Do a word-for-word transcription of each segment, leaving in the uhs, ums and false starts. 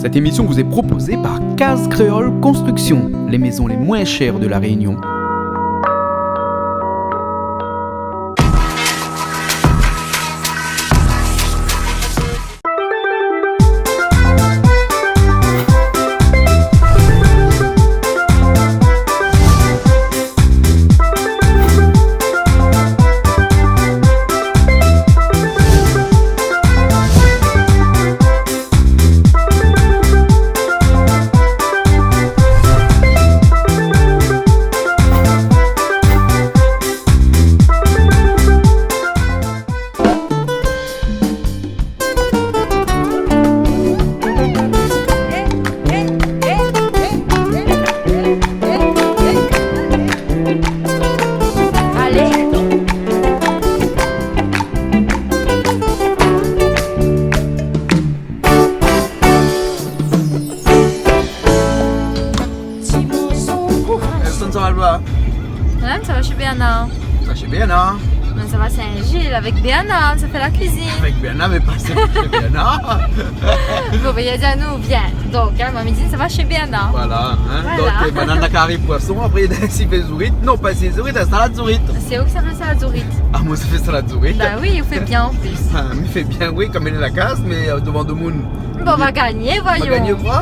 Cette émission vous est proposée par Case Créole Construction, les maisons les moins chères de La Réunion. Èske sa va, Alba ? Madame, sa va shé Bernard. Sa shé Bernard ? Mé sa va Sin-Zil avèk Bernard, sa fé la kuizine. Avèk Bernard, mé pa shé Bernard. Bon, bin, li la di anou, vien. Donk, in, momon i di, sa va shé Bernard. Voilà, in. Voilà. Donk, euh, banna la kari poison, apré, si fé zourit. Non, pa si zourit, in, salad zourit. Sé ou ki sa fé salad zourit ? Ah, moin sa fé salad zourit. Ba oui, ou fé bien an plis. Ah, mi fé bien, oui, konm li lé la kaz, mé, euh, dovan domoun. Bon, nou va gagné, voyons. Nou va gagné koi ?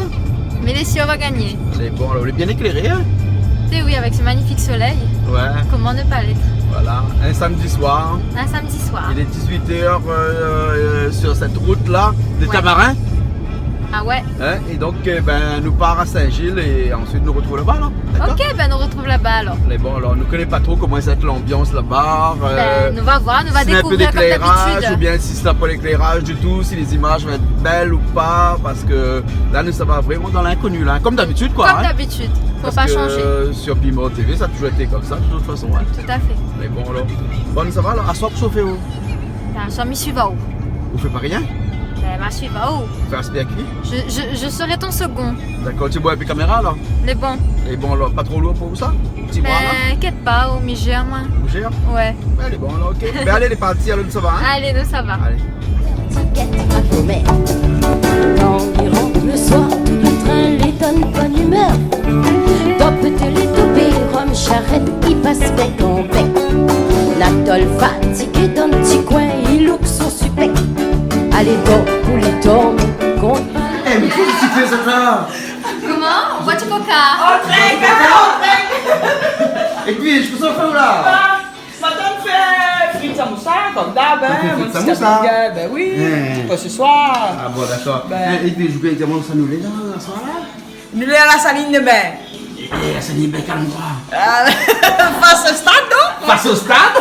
Mé lé sir, nou va gagné. Lé bon, alor, lé bien ékléré, in ? Té oui, avèk se magnifik solèy. Ouais. Koman ne pa lèt ? Voilà, in samdi soir. In samdi soir. Il est dix-huit heures, euh, euh, sur cette route-là de Tamarin. Ah ouais. In ? É donk, euh, bin, nou par a Sin-Zil é ansuit nou retrouv laba, la. Dakor ? Ok, bin, nou retrouv laba, alor. Mé bon, alor, nou koné pa tro koman i sava èt lanbians laba, euh, si néna in pé d'éklèraz, oubien si sa na pa léklèraz ditou, si lé zimaz va èt bèl ou pa, parske la, nou sava vréman dan linkoni, la, konm dabitid, koi, in. Konm dabitid, fo pa shanjé. Parske, euh, sur Piment TV, sa la touzour été konmsa, de tout fason, in. Tout à fait. Mé bon, alor. Bon, sa va, alor, aswar, kosa ou fé, ou ? Bin, aswar, mi suiv aou. Ou fé pa rien ? Bin, ma suiv aou. Fé aspé èk li ? Je, je, je serai ton second. Dakor, ti boir in pé kaméra, alor ? Lé bon. Lé bon, alor, pa tro lour pou ou, sa ? Ti boir, la ? Bin, inkièt pa, ou, mi jèr, moin. Ou jèr ? Ouais. Bin, lé bon, alor, ok. Bin, alé, lé parti, alor, nou sava, in ? Alé, nou sava. Alé. Kan li rant le soir, tout le trin li donn bone imèr. Dopé, télé, topé, rom, sharèt, i pas bèk an bèk. Natol fatigé dan ti koin, i loup son supèk. Alé, bon, pou li dormi, kon... Eh, mé kosa ou fé, sa, la ? Koman ? On boit du coca. Antré, antré. Épi, kosa ou fé, la ? Ah, madam fé frit samousa, konm dab, in. Ou fé frit samousa ? Bin oui, pou se soir. Ah bon, dakor. Bin. Eh, épi, mi vé dir, koman sa nou lé la, aswar, la ? Nou lé a La Saline-de-Bains. É, é, La Saline-de-Bains, kèl androi ? Ah, fas o stad, non ? Fas o stad ?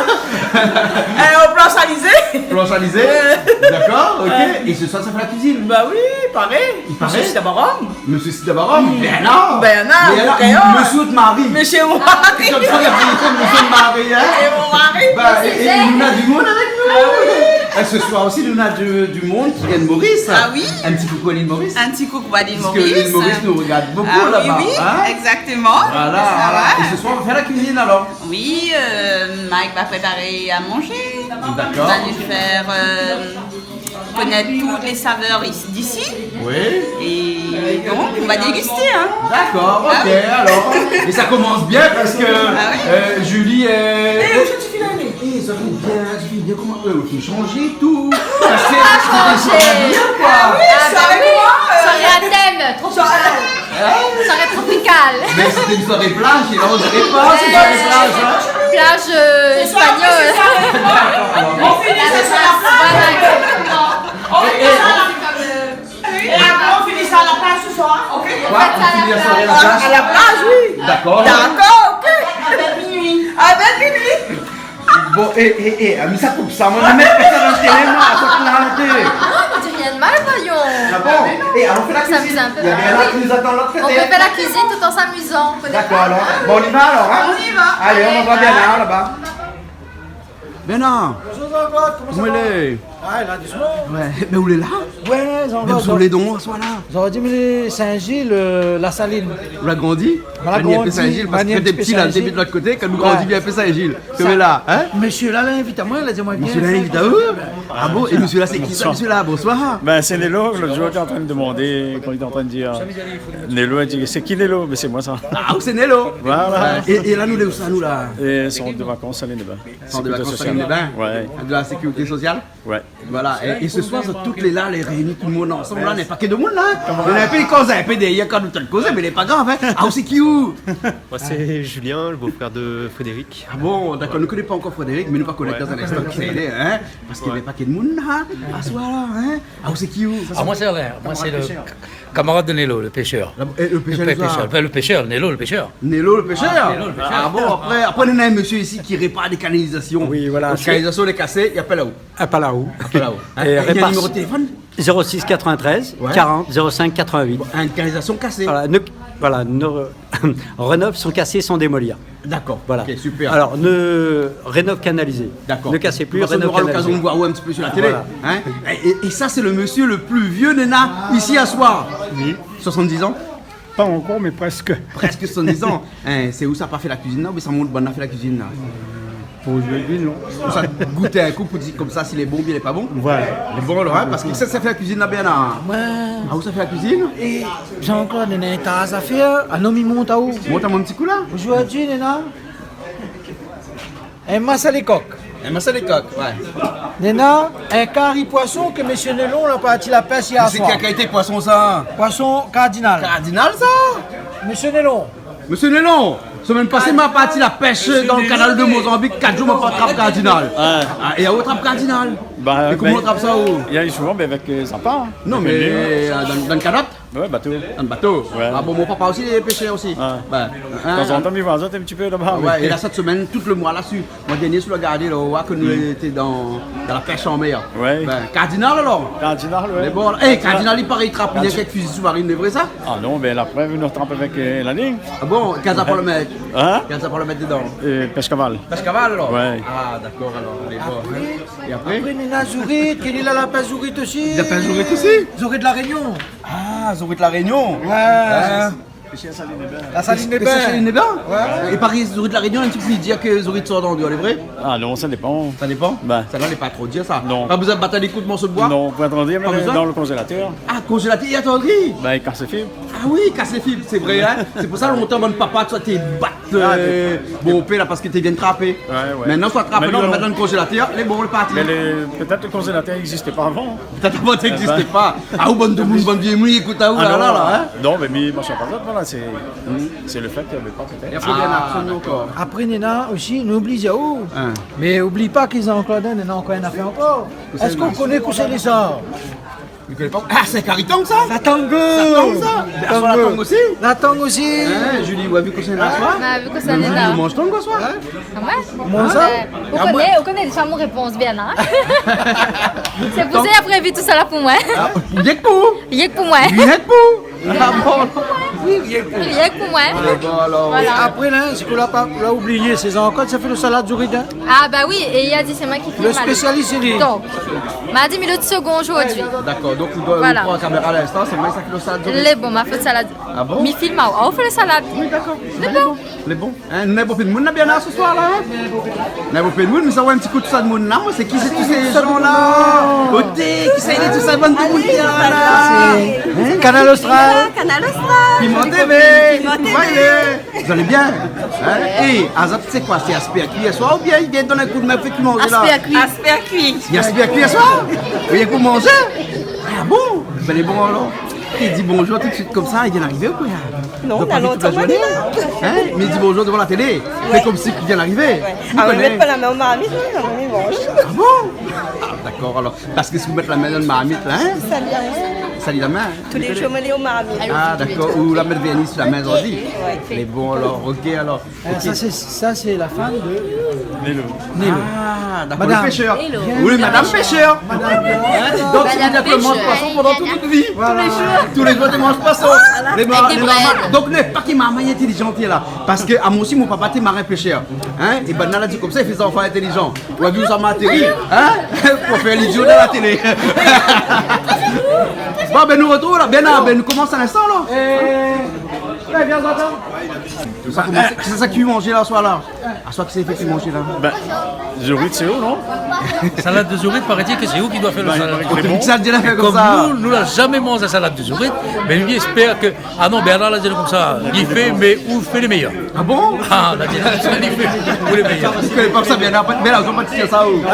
Eh, o Plan Chalizé. Plan Chalizé ? Ouais. Dakor, ok. Ouais. É se soir, sa fé la kuizine ? Ba oui, paré. I paré ? Mésyé Sidabarom. Mésyé Sidabarom ? Mm. Bernard. Bernard, Bernard, Bernard. Mésyé out mari. Mésyé mon mari. Sé konmsa, la di, mésyé out mari, in ? Mésyé mon mari. Ba, é, é nou néna du moun avèk nou. Ah oui. É se soir osi, nou néna du, du moun ki vien de Maurice. Ah oui. In ti koukou a l'île Maurice. In ti koukou a l'île Maurice. Parske l'île Maurice nou rogard bokou laba, in ? Ah oui, oui, exactement. Voilà, voilà. É se soir, nou va fé la kuizine, alor. Oui, euh, Mike va préparé a manzé. Dakor. Va nou fé, euh, konèt tout lé savèr isi, d'isi. Oui. É donk, nou va dégusté, in. Dakor, ok, alor. É sa i komans bien parske, euh, Julie, euh... Eh, ou fé, ou fé bien, ou fé bien, koman, euh, ou fé shanjé tout. Parske, parske sa i komans bien, koi. Ah oui, sa i komans, euh, soirée à thème tropical. Soirée tropicale. Mé sété in soiré plaz, é la, on diré pa, sé in soiré plaz, in. Plaz, euh, espagnol. Sé soir, sé soir. On fini sa sur la plage. Voilà, exactement. On fini sa, euh, oui, apré, on fini sa a la plaz se soir. On fini sa a la plaz. Ouais, on fini la soirée à la plage. À la plage, oui. Dakor. Dakor, ok. Avèk minuit. Avèk minuit. Bon, é, é, é, ah, mé sa koup sa, moin, mi mèt pa sa dan la télé, moin, sa fé la honte. Non, on dit rien de mal, voyons. Ah bon ? É alor, fé la kuizine. On s'amuse un peu. Néna Bernard ki atann de l'ot koté. On peut faire la cuisine tout en s'amusant, on connaît pas. Dakor, alor. Bon, on y va, alor, in ? On y va. Allez, on envoie Bernard, laba. Bernard. Bonjour, Jean-Claude, koman i lé ? Koman sa va ? Ah, la, dousman. Ouais, mé ou lé la ? Ouais, zot la, zot la di, mé Saint-Gilles, euh, La Saline. Ou la grandi ? Ou la grandi, Saint-Gilles, parske kan té pti la, té pti de lot koté, kan nou grandi, bien pé Saint-Gilles. Ou lé la, hein ? Mésyé la, la invit amoin, la di amoin, vien. Mésyé la invit aou ? Ah bon ? É mésyé la, sé kisa, mésyé la ? Bonsoir. Ben, sé Nélo, lot zour, té antrin de demandé, kan li té antrin de dir, Nélo, li di, sé ki Nélo ? Mé sé moin sa. Ah, ou sé Nélo ? Voilà. É, é la, nou lé ousa, nou la ? É, sort de vakans, Saline-les-Bains. Sort de vakans, Saline-les-Bains. Ouais. De la sécurité sociale ? Ouais. Voilà, é, é se soir, zot tout lé la, lé réini, tout le moun ansanm la, néna in paké de moun la, hein. Néna in pé i koz, in pé dèrièr, kan nou té kozé, mé lé pa grav, hein. Ah, ou sé ki ou ? Moi, c'est Julien, le beau-frère de Frédéric. Ah bon, dakor, nou koné pa ankor Frédéric, mé nou va konèt dan in instan kisa i lé, hein. Parske néna in paké de moun la, aswar la, hein. Ah, ou sé ki ou ? Ah, moi, c'est Alain. Moi, c'est le camarade de Nélo, le pêcheur. La, é, le pêcheur, le pêcheur. Enfin, le pêcheur, Nélo, le pêcheur. Nélo, le pêcheur. Ah, Nélo, le pêcheur. Ah bon, apré, apré, néna in mésyé isi ki répar dé kanalizasion. Oui, voilà. Kan kanalizasion lé kasé, i apèl aou. Apèl aou. Apèl aou. Hein, é néna in niméro de téléfone ? Zéro six quatre-vingt-treize, quarante, zéro cinq, quatre-vingt-huit. Bon, in kanalizasion kasé. Voilà, nou, voilà, nou, rénov sans casser, sans démolir. Dakor. Voilà. Ok, super. Alors, ne rénov canalisé. Dakor. Ne cassez plus, rénov canalisé. Nou nora lokazion de voir aou in pti pé sur la télé, hein. Voilà. É, é, é sa, sé le mésyé le pli vié néna isi aswar. Oui. Soixante-dix ans. Pa ankor, mé prèsk. Prèsk soixante-dix ans. Hein, sé ou sa pa fé la kuizine la, oubien sa out bann la fé la kuizine la ? Pou zordi, non. Ou sa gout in kou pou dir konmsa si lé bon oubien lé pa bon ? Voilà. Lé bon alor, hein, parske kisa sa fé la kuizine la, Bernard ? Moin. Ah, ou sa fé la kuizine ? É Jean-Claude, néna in ta zafèr. Ah non, mi mont aou. Mont amoin in pti kou la. Zordi, néna in masalé kok. In masalé kok, ouais. Néna in kari poison ke mésyé Nélo la parti la pèsh yèr soir. Mé sé kèl kalité poison sa ? Poison kardinal. Kardinal sa ? Mésyé Nélo. Mésyé Nélo, semèn pasé, ma parti la pèsh dan le kanal de Mozambique, kat zour ma pa trap kardinal. Ouais. Ah, é aou trap kardinal. Ba, é koman ou trap sa, ou ? Néna souvan, mé avèk, euh, zanfan, hein. Non, mé, euh, dan, dan le kanot ? Ouais, bato. Dan bato. Ouais. Ah bon, mon papa osi lé pèshèr osi. Ouais. Ben, hein. Tanzantan mi voi azot in pti pé laba. Ah ouais, é la, sèt semèn, tout le moi la, su, moi dèrnié, su la gardé la, ou voi ke nou té dan, dan la pèsh an mèr. Ouais. Ben, kardinal alor. Kardinal, ouais. Mé bon, é, kardinal, i paré i trap bien kèk fizi soumarin, lé vré sa ? Ah non, ben la prèv, nou trap avèk, euh, la lign. Ah bon, kèl sa pou le mèt ? Hein ? Kèl sa pou le mèt dedan ? Euh, pèsh kaval. Pèsh kaval alor ? Ouais. Ah, dakor, alor, lé bon. Apré, é apré ? Apré, néna zourit, kèl la, la pèsh zourit osi. La pèsh zourit osi ? Zourit La Rényon. Ah, zourit La Rényon. Ouais. Hein ? La Saline-les-Bains. La Saline-les-Bains. Saline-les-Bains ? Ouais. É paré zourit La Rényon, in pti pé i di ke zourit sort dan doi, lé vré ? Ah non, sa dépan. Sa dépan ? Ben. Sa la, lé pa tro dir, sa. Non. Pa bezoin bat ali kout morso de boi ? Non, pa bezoin. Mèt dan le konzélatèr. Ah, konzélatèr, i atann. Ben, i kas lé fib. Ah oui, i kas lé fib, sé vré, hein. Sé pou sa, lontan, bann papa, tout sa, té bat, euh, bonpé la, parske té vien trapé. Ouais, ouais. Mintnan, sa trapé, mintnan, mèt dan le konzélatèr, lé bon, lé parti. Mé le, pétèt le konzélatèr i égzisté pa avan. Pétèt avan, té égzisté pa. Ah, ou bann demoun, bann vié moun i ékout aou la, la, hein. Ah non, mé mi, machin pa zot, voilà, sé, sé le fèt ke navé pa, pétèt. I fo bien aprann ankor. Apré, néna osi, nou oubli, oh. Hein. Mé oubli pa ke Jean-Claude, néna ankor in afèr ankor. Èske ou koné kosa lé sa ? Mi koné pa. Ah, sé karitang sa ? Sa tango. Sa tango sa ? Tango. Sa la tango osi ? La tango osi. Hein, Julie, ou la vi kosa néna aswar ? Ma vi kosa néna. Julie, ou manz tango aswar ? Hein ? Ah ouais ? Manz sa ? Ben, ou koné, ou koné déza mon répons bien, hein ? Sé pou sa la prévi tout sa la pou moin. Ah, rienk pou ou ? Rienk pou moin. Rienk pou ou ? Ah bon ? Oui, rienk pou ou. Rienk pou moin. Ah bon, alor. Voilà. Apré la, sak ou la pa, ou la oublié, sé ankor, sa fé le salad zourit, hein ? Ah bah oui, é li la di sé moin ki fé le mal. Le spécialiste, il est. Donk, ma di, mi lé le second zordi. Dakor, donk ou doi, voilà, ou pran la kaméra a linstan, sé moin sa ki fé le salad zourit. Lé bon, ma fé le salad. Ah bon ? Mi filmé aou. Ah, ou fé le salad. Oui, dakor. Lé bon. Lé bon. Hein, nou néna bonpé de moun la, bien la, se soir la, hein ? Nou néna bonpé de moun, mé sa, ouais, in pti kou tout sa de moun la, moin, sé ki, sé tout sé zan la ? Oté, kisa i lé tout sa, bann demoun ki lé la la ? Hein ? Kanal Austral. Kanal Austral. Piment T V. Piment T V. Vous allez bien ? Hein ? É, azot, sé koi ? Sé aspé a kui aswar oubien i vien donn in kou d'min, fé kui manzé la ? Aspé a kui. Aspé a kui. I aspé a kui aswar ? Rienk pou manzé ? Ah bon ? Ben, lé bon alor. I di bonjour tout de suite konmsa, i vien arivé ou koi ? Non, na lontan moin lé la. Hein ? Mé i di bonjour dovan la télé. Ouais. Fé konmsi i vien arivé. Ouais. Ah, mé mèt pa la min dan marmit, non, non, mé bon. Ah bon ? Ah, dakor, alor. Parske si ou mèt la min dan marmit la, hein ? Sa vien. Sali la min, in. Tou lé zour, mi lé o marmit. Ah, dakor. Ou la mèt vèrni si la min, zordi. Lé bon, alor. OK, alor. Ah, sa, sé, sa, sé la fanm de Nélo. Nélo. Ah, dakor. Madam. Le pêcheur. Nélo. Oui, madam pêcheur. Madam. In, donk, sé li la manz poison pandan tout nout vi. Voilà. Tou lé zour, té manz poison. Avèk dé brèd. Donk, lé pa ki marmay intélizan, la. Parske amoin osi, mon papa té marin pêcheur. In ? É banna la di konmsa, i fé sa, anfin intélizan. Ou la vi ousa ma atéri, in ? Pou fé lidiot dan la télé. Bon, bin, nou artrouv la. Bin, nou komans a linstan, la. Sa komans. Kisa i kui manzé la, aswar la ? Aswar, kisa i fé kui manzé la ? Bin, zourit, sé ou, non ? Salad de zourit, paraît-il que c'est vous qui doit faire le salade. Bin, i paraît que sé bon. Kisa la di la fé konmsa ? Kom nou, nou la zamé manz salad de zourit, mé nou éspèr ke Ah non, Bernard la di konmsa, li fé, mé ou fé lé méyèr. Ah bon ? Ah, la di konmsa, li fé, ou lé méyèr. Parske pa sa, Bernard, pa, Bernard, zot pa ti sa, ou. In ?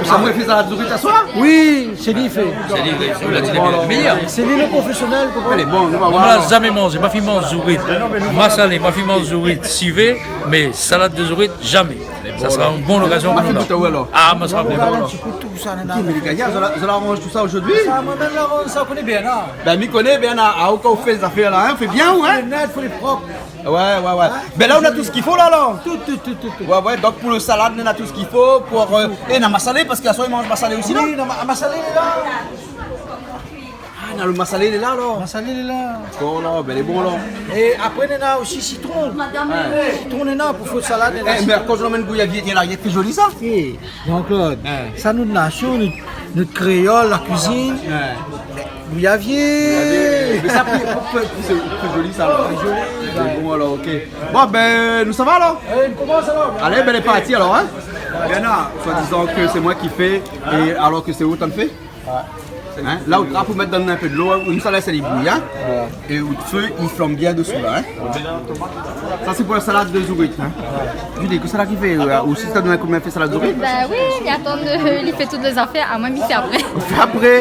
Sa, moin, fé sa, zourit aswar ? Oui, sé li fé. Sé li, oui, ou la di lé méyèr. Sé li le profésionèl, konpran ? Alé, bon, nou va voir. Moin la zamé manzé, ma fi manz zourit masalé, ma fi manz zourit sivé, mé salad de zourit, zamé. Sa sra in bon lokazion pou nou la. Fé gout, alor. Ah, ma sra bon. Gard in ti pé tout sa, nana. OK, mé lé gayar, zot la, zot la aranz tout sa zordi ? Sa, moin mèm la aranz sa, ou koné bien, in. Bin, mi koné bien, in. Ah, ou, kan ou fé zafèr la, in, ou fé bien, ou, in ? Fo lé nèt, fo lé prop. Ouais, ouais, ouais. In ? Bin la, ou na tout sak i fo la, alor. Tout, tout, tout, tout, tout. Ouais, ouais, donk pou le salad, ou na tout sak i fo pou, euh, é na masalé, parske aswar i manz masalé osi, non ? Oui, na ma-, masalé, lé la. Ah, na le masalé, lé la, alor. Masalé, lé la. Dakor, la, bin, lé bon, la. É apré, néna osi sitron. Ouais. Sitron, néna, pou fé salad, néna sitron. É, mé kan ou amenn gouyavié, la, lé tré zoli, sa. Si. Jean-Claude, sa, nout nasion, nout, nout kréol, la kuizine. Ouais. Gouyavié. Gouyavié. Mé sa, pou, pou, pou, sé, sé zoli, sa, la. Sé zoli, ouais. Lé bon, alor, OK. Bon, bin, nou sava, alor ? Alé, nou komans, alor. Alé, bin, lé parti, alor, in ? Bien, la, soi-disant ke sé moin ki fé, é alor ke sé ou, ou fé ? Ouais. In ? La, ou trap, ou mèt dan in pé dolo, ou sa lès ali bouyi, in ? Ouais. É out fé i flanm bien desou la, in ? Sa, sé pou la salad de zourit, in ? Julie, kosa la ki fé, euh, ou osi, sa donn konbien fé salad zourit ? Ba oui, li atann, euh, li fé tout lé zafèr, amoin, mi fé apré. Ou fé apré.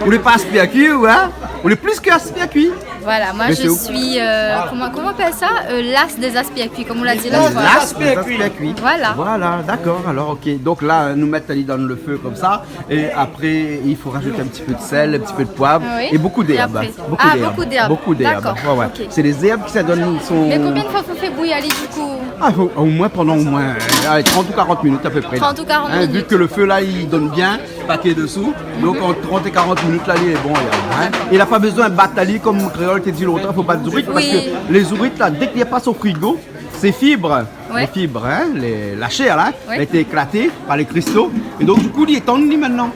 Ou lé pa aspé a kui, ou, in ? Ou lé plis ke aspé a kui. Voilà, moi je suis, euh, comment, comment on appelle ça ? Euh, l'as des aspécuits, comme on l'a dit l'autre fois. L'as des aspécuits. Voilà. Voilà, d'accord. Alors, OK. Donc là, nou mèt ali dan le fé konmsa. Et après, il faut rajouter un petit peu de sel, un petit peu de poivre et beaucoup d'herbes. Oui. Et après ? Beaucoup d'herbes. Ah, beaucoup d'herbes. Beaucoup d'herbes. D'accord. Ouais, ouais. OK. C'est les herbes qui ça donne son... Mé konbien de foi fo fé bouyi ali, du coup ? Ah, fo omoin, pandan omoin, euh, allez, trente ou quarante minutes à peu près, là. Trente ou quarante minutes. Hein, vu que le feu, là, il donne bien. Paké desou. Donk, ant trant é karant minit la, li lé bon, la, in. É la pa bezoin bat ali, konm kréol té di lontan, fo bat zourit, parske lé zourit la, dèk li lé pa o frigo, sé fib, lé fib, in, lé, la shèr la, la été éklaté par lé kristo. É donk, du kou, li lé tann, li, mintnan.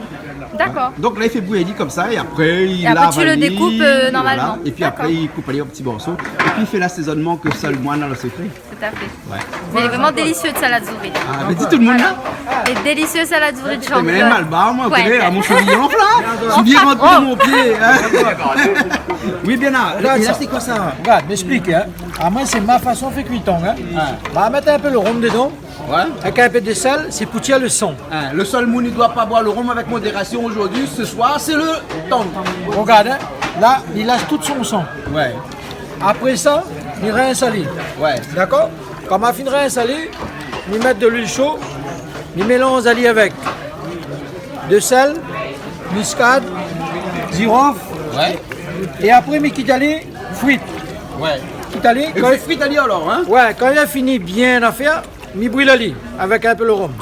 Dakor. Donk la, i fé bouyi ali konmsa, é apré, i lav ali, voilà. É pi apré, i koup ali an ti morso. É pi, i fé lasézonman ke sèl moin néna le sekré. Tout à fait. Ouais. Mé lé vréman délisié, out salad zourit. Ah, mé di tout le moun, in. Lé délisié, salad zourit, Jean-Claude. Mé malbar, moin, ou koné, a mon shevil, anfin, la. Shevil i rant dan mon pié, in. Oui, bien la. Rogard sa. Rogard, mi ésplik, in. Amoin, sé ma fason fé kui tang, in. Ouais. Ma mèt in pé le rom dedan. Ouais. Avèk in pé de sèl, sé pou tir le san. In, le sèl moun i doi pa boir le rom avèk modérasion zordi, se soir, sé le tang. Rogard, in. La, li lash tout son san. Ouais. Apré sa, mi rins ali. Ouais. Dakor ? Kan ma fine rins ali, mi mèt de luil sho, mi mélanz ali avèk de sèl, miskad, zirof. Ouais. É apré, mi kit ali frit. Ouais. Kit ali, é kan frit ali alor, in ? Ouais, kan li la fini bien afèr, mi bril ali avèk in pé le rom.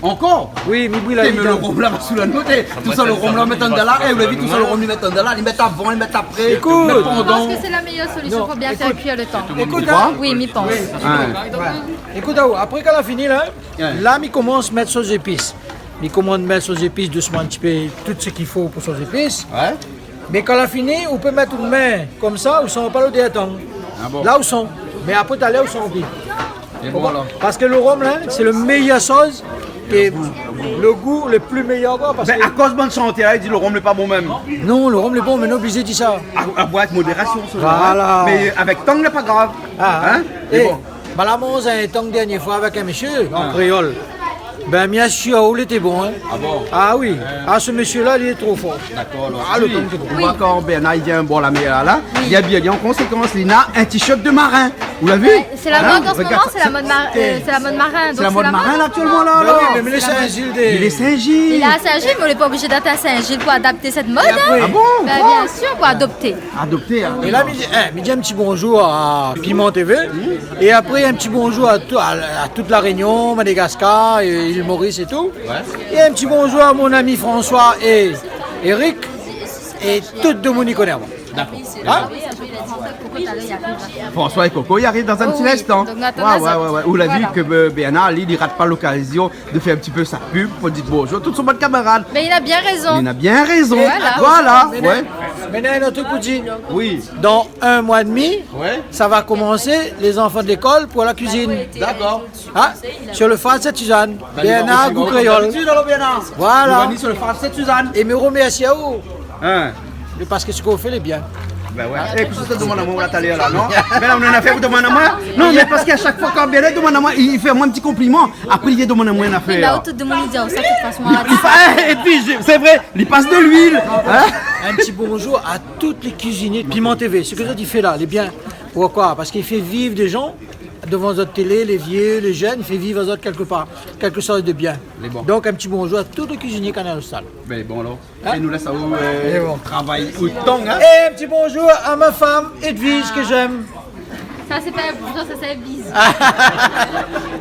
Ankor ? Oui, mi bril ali. Té, mé le rom la, sou la nout, é. Tousa, le rom la, mèt andan la, é, ou la vi, tousa, le rom, li mèt andan la, li mèt avan, li mèt apré, li mèt pandan. Ékout. Je pense que c'est la meilleure solution pour bien faire cuire le thon. Ékout, in. Oui, mi pans. Ouais. Ékout, aou, apré, kan la fini, la, la, mi komans mèt sos zépis. Mi komans mèt sos zépis dousman, in ti pé, tout sak i fo pou sos zépis. Ouais. Mé kan la fini, ou pé mèt out min konmsa, ou san pa lodèr tang. Ah bon ? La ou san. Mé apré, talèr, ou san pi. É bon, alor. Parske le rom la, sé le méyèr shoz, é le gou le pli méyèr ankor, parske... Bin, akoz bann shantèr la i di le rom lé pa bon mèm. Non, le rom lé bon, mé nou lé oblizé di sa. A, a boir avèk modérasion, se... Voilà. Mé avèk tang, lé pa grav. Ah, in ? Mé é bon. Ba la manz in tang dèrnié foi avèk in mésyé, an kréol. Bin, mi asir aou, li lété bon, in. Ah bon ? Ah oui. Ah, se mésyé la, li lé tro for. Dakor, alor. Ah, le tang lété bon. Oui. Ou voi kan Bernard i vien bor la mèr la, li lé abiyé an konsékans, li na in t-shirt de marin. Ou la vi ? Sé la mod an se moman, sé la mod mar-, sé la mod marin. Sé la mod marin, la, aktièlman, la. Bin oui, mé lé Sin-Zil. Lé Sin-Zil. Lé Sin-Zil, mé ou lé pa oblizé d'èt Sin-Zil pou adapt sèt mod, in. Ah bon ? Bin, biensir, pou adopté. Adopté, in. É la, mi di, in, mi di in ti bonjour à Piment T V. É apré, in ti bonjour à tout, à, à tout La Rénion, Madagascar, é Île Maurice é tout. Ouais. É in ti bonjour à mon ami François é Eric é tout demoun i koné amoin. Dakor. In ? François é Coco i ariv dan in ti linstan. Oh oui, donk nou atann azot. Ouais, ouais, ouais. Ou la vi ke, euh, Bernard, li, li rat pa lokazion de fé in ti pé sa pub pou dir bonjour tout son bann kamarad. Mé li na bien rézon. Li na bien rézon. Voilà, ouais. Mé na in ot truk pou dir. Oui. Dan in moi é demi, sa va komansé, lé zanfan de lékol pou la kuizine. Dakor. Ah, sur le phare Sainte-Suzanne, Bernard Gou Kréol. Voilà. Nou va ni sur le phare Sainte-Suzanne. É mi romèrsi aou. In. Mé parske sak ou fé lé bien. Bin ouais. É, kosa ou té demann amoin la talèr la, non ? Mé la, ou néna afèr pou demann amoin ? Non, mé parske a shak foi kan Bernard i demann amoin, li, li fé amoin in ti konpliman. Apré, li demann amoin in afèr. Mé la, tout demoun i di sa, de tout fason, li, li pa-, é pi, sé vré, li pas de luil, in ? In ti bonjour à tout lé kuizinié de Piment T V. Sak zot i fé la, lé bien. Poukoi ? Parske i fé viv dé jan. Devan zot télé, lé vié, lé jenn, fé viv azot kèlkepar, kèlke sort de bien. Lé bon. Donk, in ti bonjour à tout lé kuizinié Kanal Austral. Bin, bon, alor. In ? É nou lès aou, euh, travay otan, in ? É in ti bonjour à ma femme, Edwige, que j'aime. Sa, sé pa in bonjour, sa, sé in biz.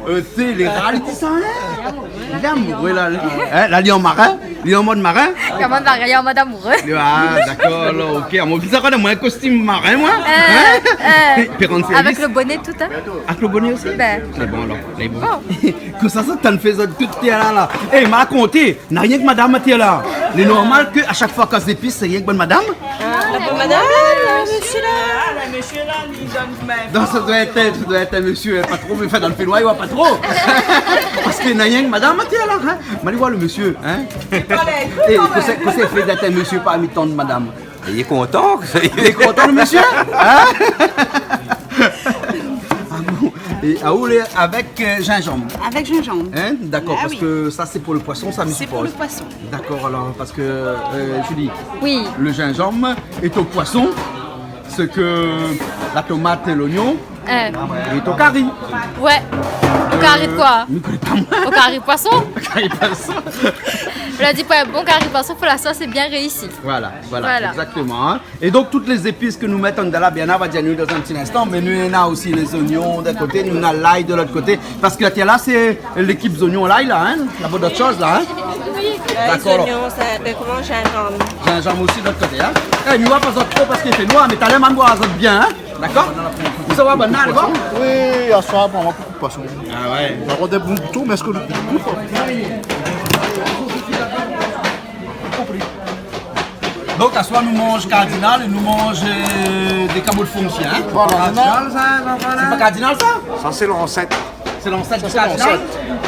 Euh, sé lé rar, li di sa, in ? Li lé amouré, la, li. In, la, li an marin, li an mod marin. Koman, marin, an mod amouré ? Ah, dakor, alor, ok. Amoin, bizar, amoin, in kostim marin, moin. Euh, euh, avèk le boné, tout, in. Avèk le boné osi ? Bin. Lé bon, alor, lé bon. Bon. Kosa sa, tann fé zot tout tèr la, la. É, ma rakonté, na rienk madam atèr la. Lé normal ke a shak foi kan zépis, sé rienk bann madam ? Ah, la bann madam, euh, mésyé la. Ah, mésyé la, li donn mèm. Non, sa doi èt, sa doi èt in mésyé, in, pa tro, mé anfin, dan le finois, i voi pa tro. Parske na rienk madam atèr la, in. Ma alé voir le mésyé, in. É, kosa, kosa i fé d'èt in mésyé parmi tan de madam ? Li lé kontan. Li lé kontan, le mésyé, in ? Ah bon ? É, ah, ou lé avèk, euh, zinzanm ? Avèk zinzanm. In ? Dakor, parske sa, sé pou le poison, sa, mi sipoz. Sé pou le poison. Dakor, alor, parske, euh, Julie, oui, le zinzanm est au poisson ce que la tomate et l'oignon est au kari. Ouais. Au kari de koi ? Mi koné pa, moin. Au kari poison ? Au kari poison. Ou la di, pou in bon kari poison, fo la sos lé bien réisi. Voilà, voilà, voilà, exactement, in. É donk, tout lé zépis ke nou mèt andan la, Bernard va dir anou dan in ti linstan, mé nou néna osi lé zoignon d'in koté, nou néna lay de lot koté. Parske la, tiens, la, sé lékip zoignon lay, la, in ? La, pa d'ot shoz, la, in ? Oui. Dakor, alor. Lé zoignon, sé, mé koman, zinzanm. Zinzanm osi, de lot koté, in ? É, mi voi pa zot tro parske i fé noir, mé talèr, ma voi azot bien, in ? Dakor ? Sa va, bann la, lé bon ? Oui, aswar, pou moin, pou poison. Ah ouais. Dakor, dé bon goutou, mé èske le goutou... Donk, aswar, nou manz kardinal é nou manz, euh, dé kabo d'fon osi, in ? Voilà, kardinal, sa, voilà. Sé pa kardinal, sa ? Sa, sé lansèt. Sé lansèt du kardinal ?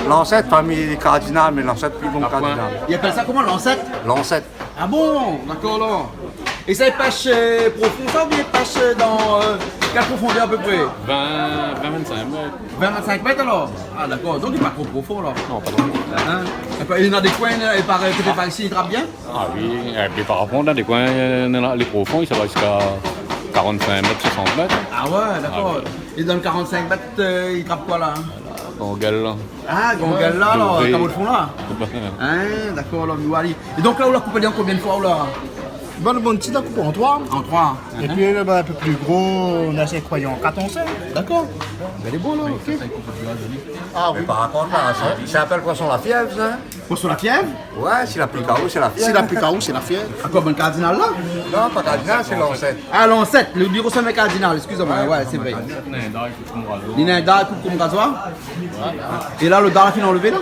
Lansèt, famiy kardinal, mé lansèt pli bon kardinal. I apèl sa koman, lansèt ? Lansèt. Ah bon ? Dakor, alor. É sa, i pèsh, euh, profon, sa, oubien i pèsh, euh, dan, euh, kèl profondèr, a pé pré ? Vin, vin, vin-sink mèt. Vin, vin-sink mèt, alor ? Ah, dakor. Donk, lé pa tro profon, alor. Non, pa tro profon. In ? É pi, néna dé koin, la, é par, euh, koté par isi, i trap bien ? Ah oui, é pi par rapor, dan dé koin, euh, néna lé profon, sa va ziska karant-sink mèt, soisant mèt. Ah ouais, dakor. Ah ouais. É dan le karant-sink mèt, euh, i trap koi, la, in ? Voilà, kan ou gèl, la. Ah, kan ou gèl la, alor, dové. Kabo d'fon, la. In, dakor, alor, nou alé. É donk, la, ou la koup an konbien d'foi, ou la ? Bin, le bon ti, la koup an troi. An troi. É pi, le, bin, in pé pli gro, nou la éséy koup an kat, an sink. Dakor. Bin, lé bon, la, ok. Ah oui. Mé par kont, la, sa, sa i apèl poison la fièv, sa, in ? Poison la fièv ? Ouais, si la pik aou, sé la fièv. Si la pik aou, sé la fièv. Ankor bann kardinal la ? Non, pa kardinal, sé lansèt. Ah, lansèt, le biro sommet kardinal, excusez-moi. Ouais, ouais, sé vré. Li néna in dard i koup konm razoir. É la, le dard la fine anlevé, la ?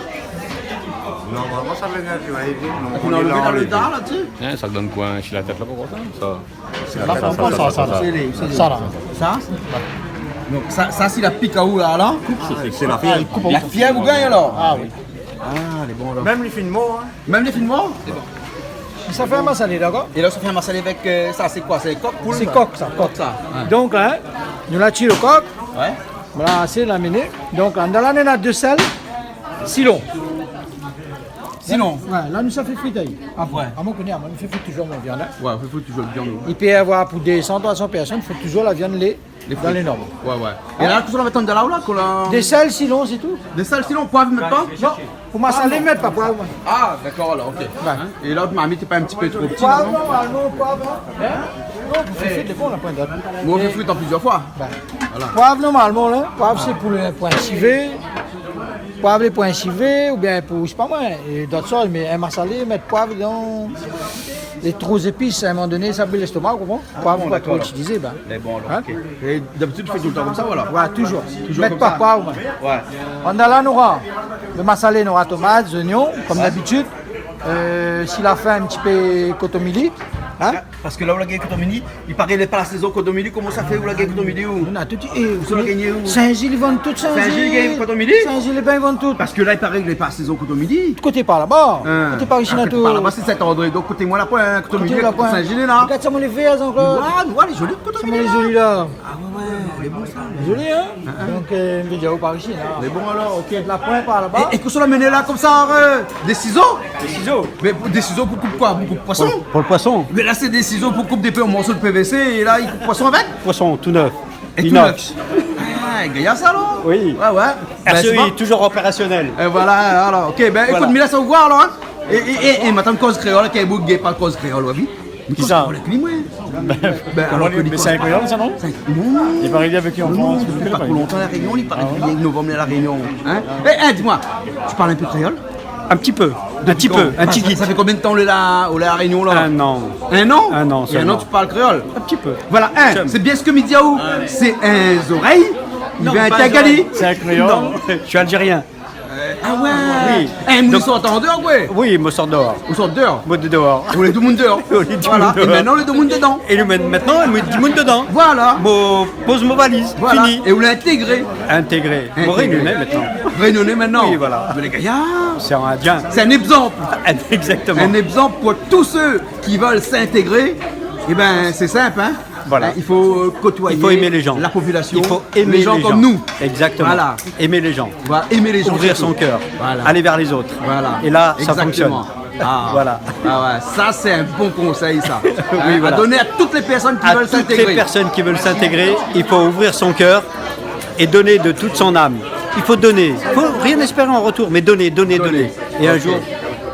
Normalman, sa vien, tu vois, non, la fine anlevé dan le dard, la, tu sais. In, sa i donn koi, si la tèt la, pou kontan, sa. Sé la, sa, sa, sa, sa. Sé lé, sé lé. Sa, la. Sa ? Donk, sa, sa, si la pik aou, la, la. Sé la fièv. La fièv ou gingn, alor ? Ah oui. Ah, lé bon, la. Mèm lé fine mor, in. Mèm lé fine mor ? Lé bon. Sa fé in masalé, dakor ? É la, sa fé in masalé avèk, euh, sa, sé koi ? Sé kok, poul ? Sé kok, sa, kok. Kok, sa, ouais. Donk, in, nou la tié le kok. Ouais. Voilà, asé, la miné. Donk, andan la, néna dé sèl, silon. Sinon. Ouais, la nou sa fé frit ali. Apré, ouais, amoin mi koné, amoin mi fé frit touzour mon viann, in. Ouais, ou fé frit touzour le viann, oui. I pé avoir pou dé san, troi san pèrsone, fo touzour la viann lé, lé frit, dan lé norm. Ouais, ouais. É la, kosa ou mèt andan la, ou la, kola ? Dé sèl, silon, sé tou. Dé sèl, silon, poiv, mèt pa ? Non, pou masalé, mèt pa poiv. Ah, dakor, alor, ok. Ouais. In ? É la, marmit lé pa in ti pé tro pti, non ? Poiv, normalman, poiv, in ? Non, pou fé frit, lé bon, la poin d'ot. Bon, ou fé frit an plizièr foi. Voilà. Poiv, normalman, la, poiv, sé pou le poin sivé. Poiv lé poin sivé, oubien pou, sé pa moin, é d'ot shoz, mé in masalé, mèt poiv dan lé tro zépis, a in moman doné, sa bril léstoma, ou konpran ? Ah bon, dakor. Poiv, fo pa tro itilizé, bin. Mé bon, alor, ok. É d'abitid, ou fé toultan konmsa, voilà ? Ouais, touzour. Touzour konmsa. Mèt pa poiv, ouais. Ouais. Andan la, nora le masalé, nora tomat, zoignon, konm d'abitid. Euh, si la fin, in ti pé kotomili, in ? Parske la, ou la gingn kotomili, i paré lé pa la sézon kotomili, koman sa fé ou la gingn kotomili, ou ? Nou na tout, é, ou sa gingn ou ? Sin-Zil, i vann tout Sin-Zil. Sin-Zil i gingn kotomili ? Sin-Zil, é bin, i vann tout. Parske la, i paré lé pa la sézon kotomili. Koté par laba. In. Koté par isi, na tout. Koté par laba, sé Sint-André. Donk, koté moin, la poin kotomili, koté la poin. Koté Sin-Zil, la. Gard sa, mon lé vèr ankor. Ouais, ouais, lé zoli, kotomili, la. Gard sa, mon lé zoli, la. Ah ouais, ouais, lé bon, sa. Zoli, in ? In, in. Donk, euh, mi vé dir, ou par isi, la. Lé bon, alor, ok. La poin par laba. É, é kosa ou la amenn la, konmsa, euh, dé sizo ? Dé sizo. Mé pou, dé sizo pou koup koi ? Pou koup poison ? Pou, pou le poison. Mé la, sé dé sizo pou koup dé pé an morso de P V C, é la, i koup poison avèk ? Poison, tou nèf. É tou nèf. Inox. Ah, gayar sa, alor ? Oui. Ouais, ouais. Bin, R C I, sé bon. Touzour opérasionèl. É voilà, alor, ok, bin, ékout, mi lès aou voir, alor, in. É, é, é, é, madam koz kréol, kèl boug i parl koz kréol, oui. Kisa ? Mé koman li, moin ? Bin, koman alor li, mé sé in kréol, sa, non ? Sé in, non. Li parl avèk li an Frans, non, ou koné pa. Lé pa tro lontan La Rényon, li parl, ah ouais, dopi novanm La Rényon, in ? Eh, eh, di amoin, ou parl in pé kréol ? In ti pé, in ti pé, in ti git. Sa fé konbien d'tan ou lé La, ou lé La Rényon, la ? In an. In an ? In an solman. É in an, ou parl kréol ? In ti pé. Voilà, in, sé bien sak mi di aou, sé in zorèy, li vien intèg ali. Non, pa zorèy. Sé in kréol. Non. Je suis algérien. Ah ouais. Oui. Eh, moun i sort an déor, koi ? Oui, mi sort déor. Ou sort déor ? Moin lé déor. Ou lé tout moun déor. Ou lé tout moun déor. Voilà. É mintnan, ou lé tout moun dedan. É mintnan, moin lé tout moun dedan. Voilà. Moin poz mon valiz. Voilà. Fini. É ou lé intégré. Intégré. Intégré. Moin lé rényoné mintnan. Rényoné mintnan. Oui, voilà. Mé lé gayar. Sé in Indien. Sé in égzanp. Exactement. In égzanp pou tout sak i vé intégré. Eh bin, sé sinp, in. Voilà. Hein, il faut, euh, côtoyer la population, les gens comme nous. Il faut aimer les gens. Il faut aimer les gens. Exactement. Voilà. Aimer les gens. Voilà, aimer les gens surtout. Ouvrir son cœur. Voilà. Aller vers les autres. Voilà. Et là, ça fonctionne. Exactement. Ah. Voilà. Ah ouais, ça, c'est un bon conseil, ça. Oui, voilà. Hein, à donner à toutes les personnes qui veulent s'intégrer. À toutes les personnes qui veulent s'intégrer, il faut ouvrir son cœur et donner de toute son âme. Il faut donner. Il faut rien espérer en retour, mais donner, donner, donner. Donner. Et un jour,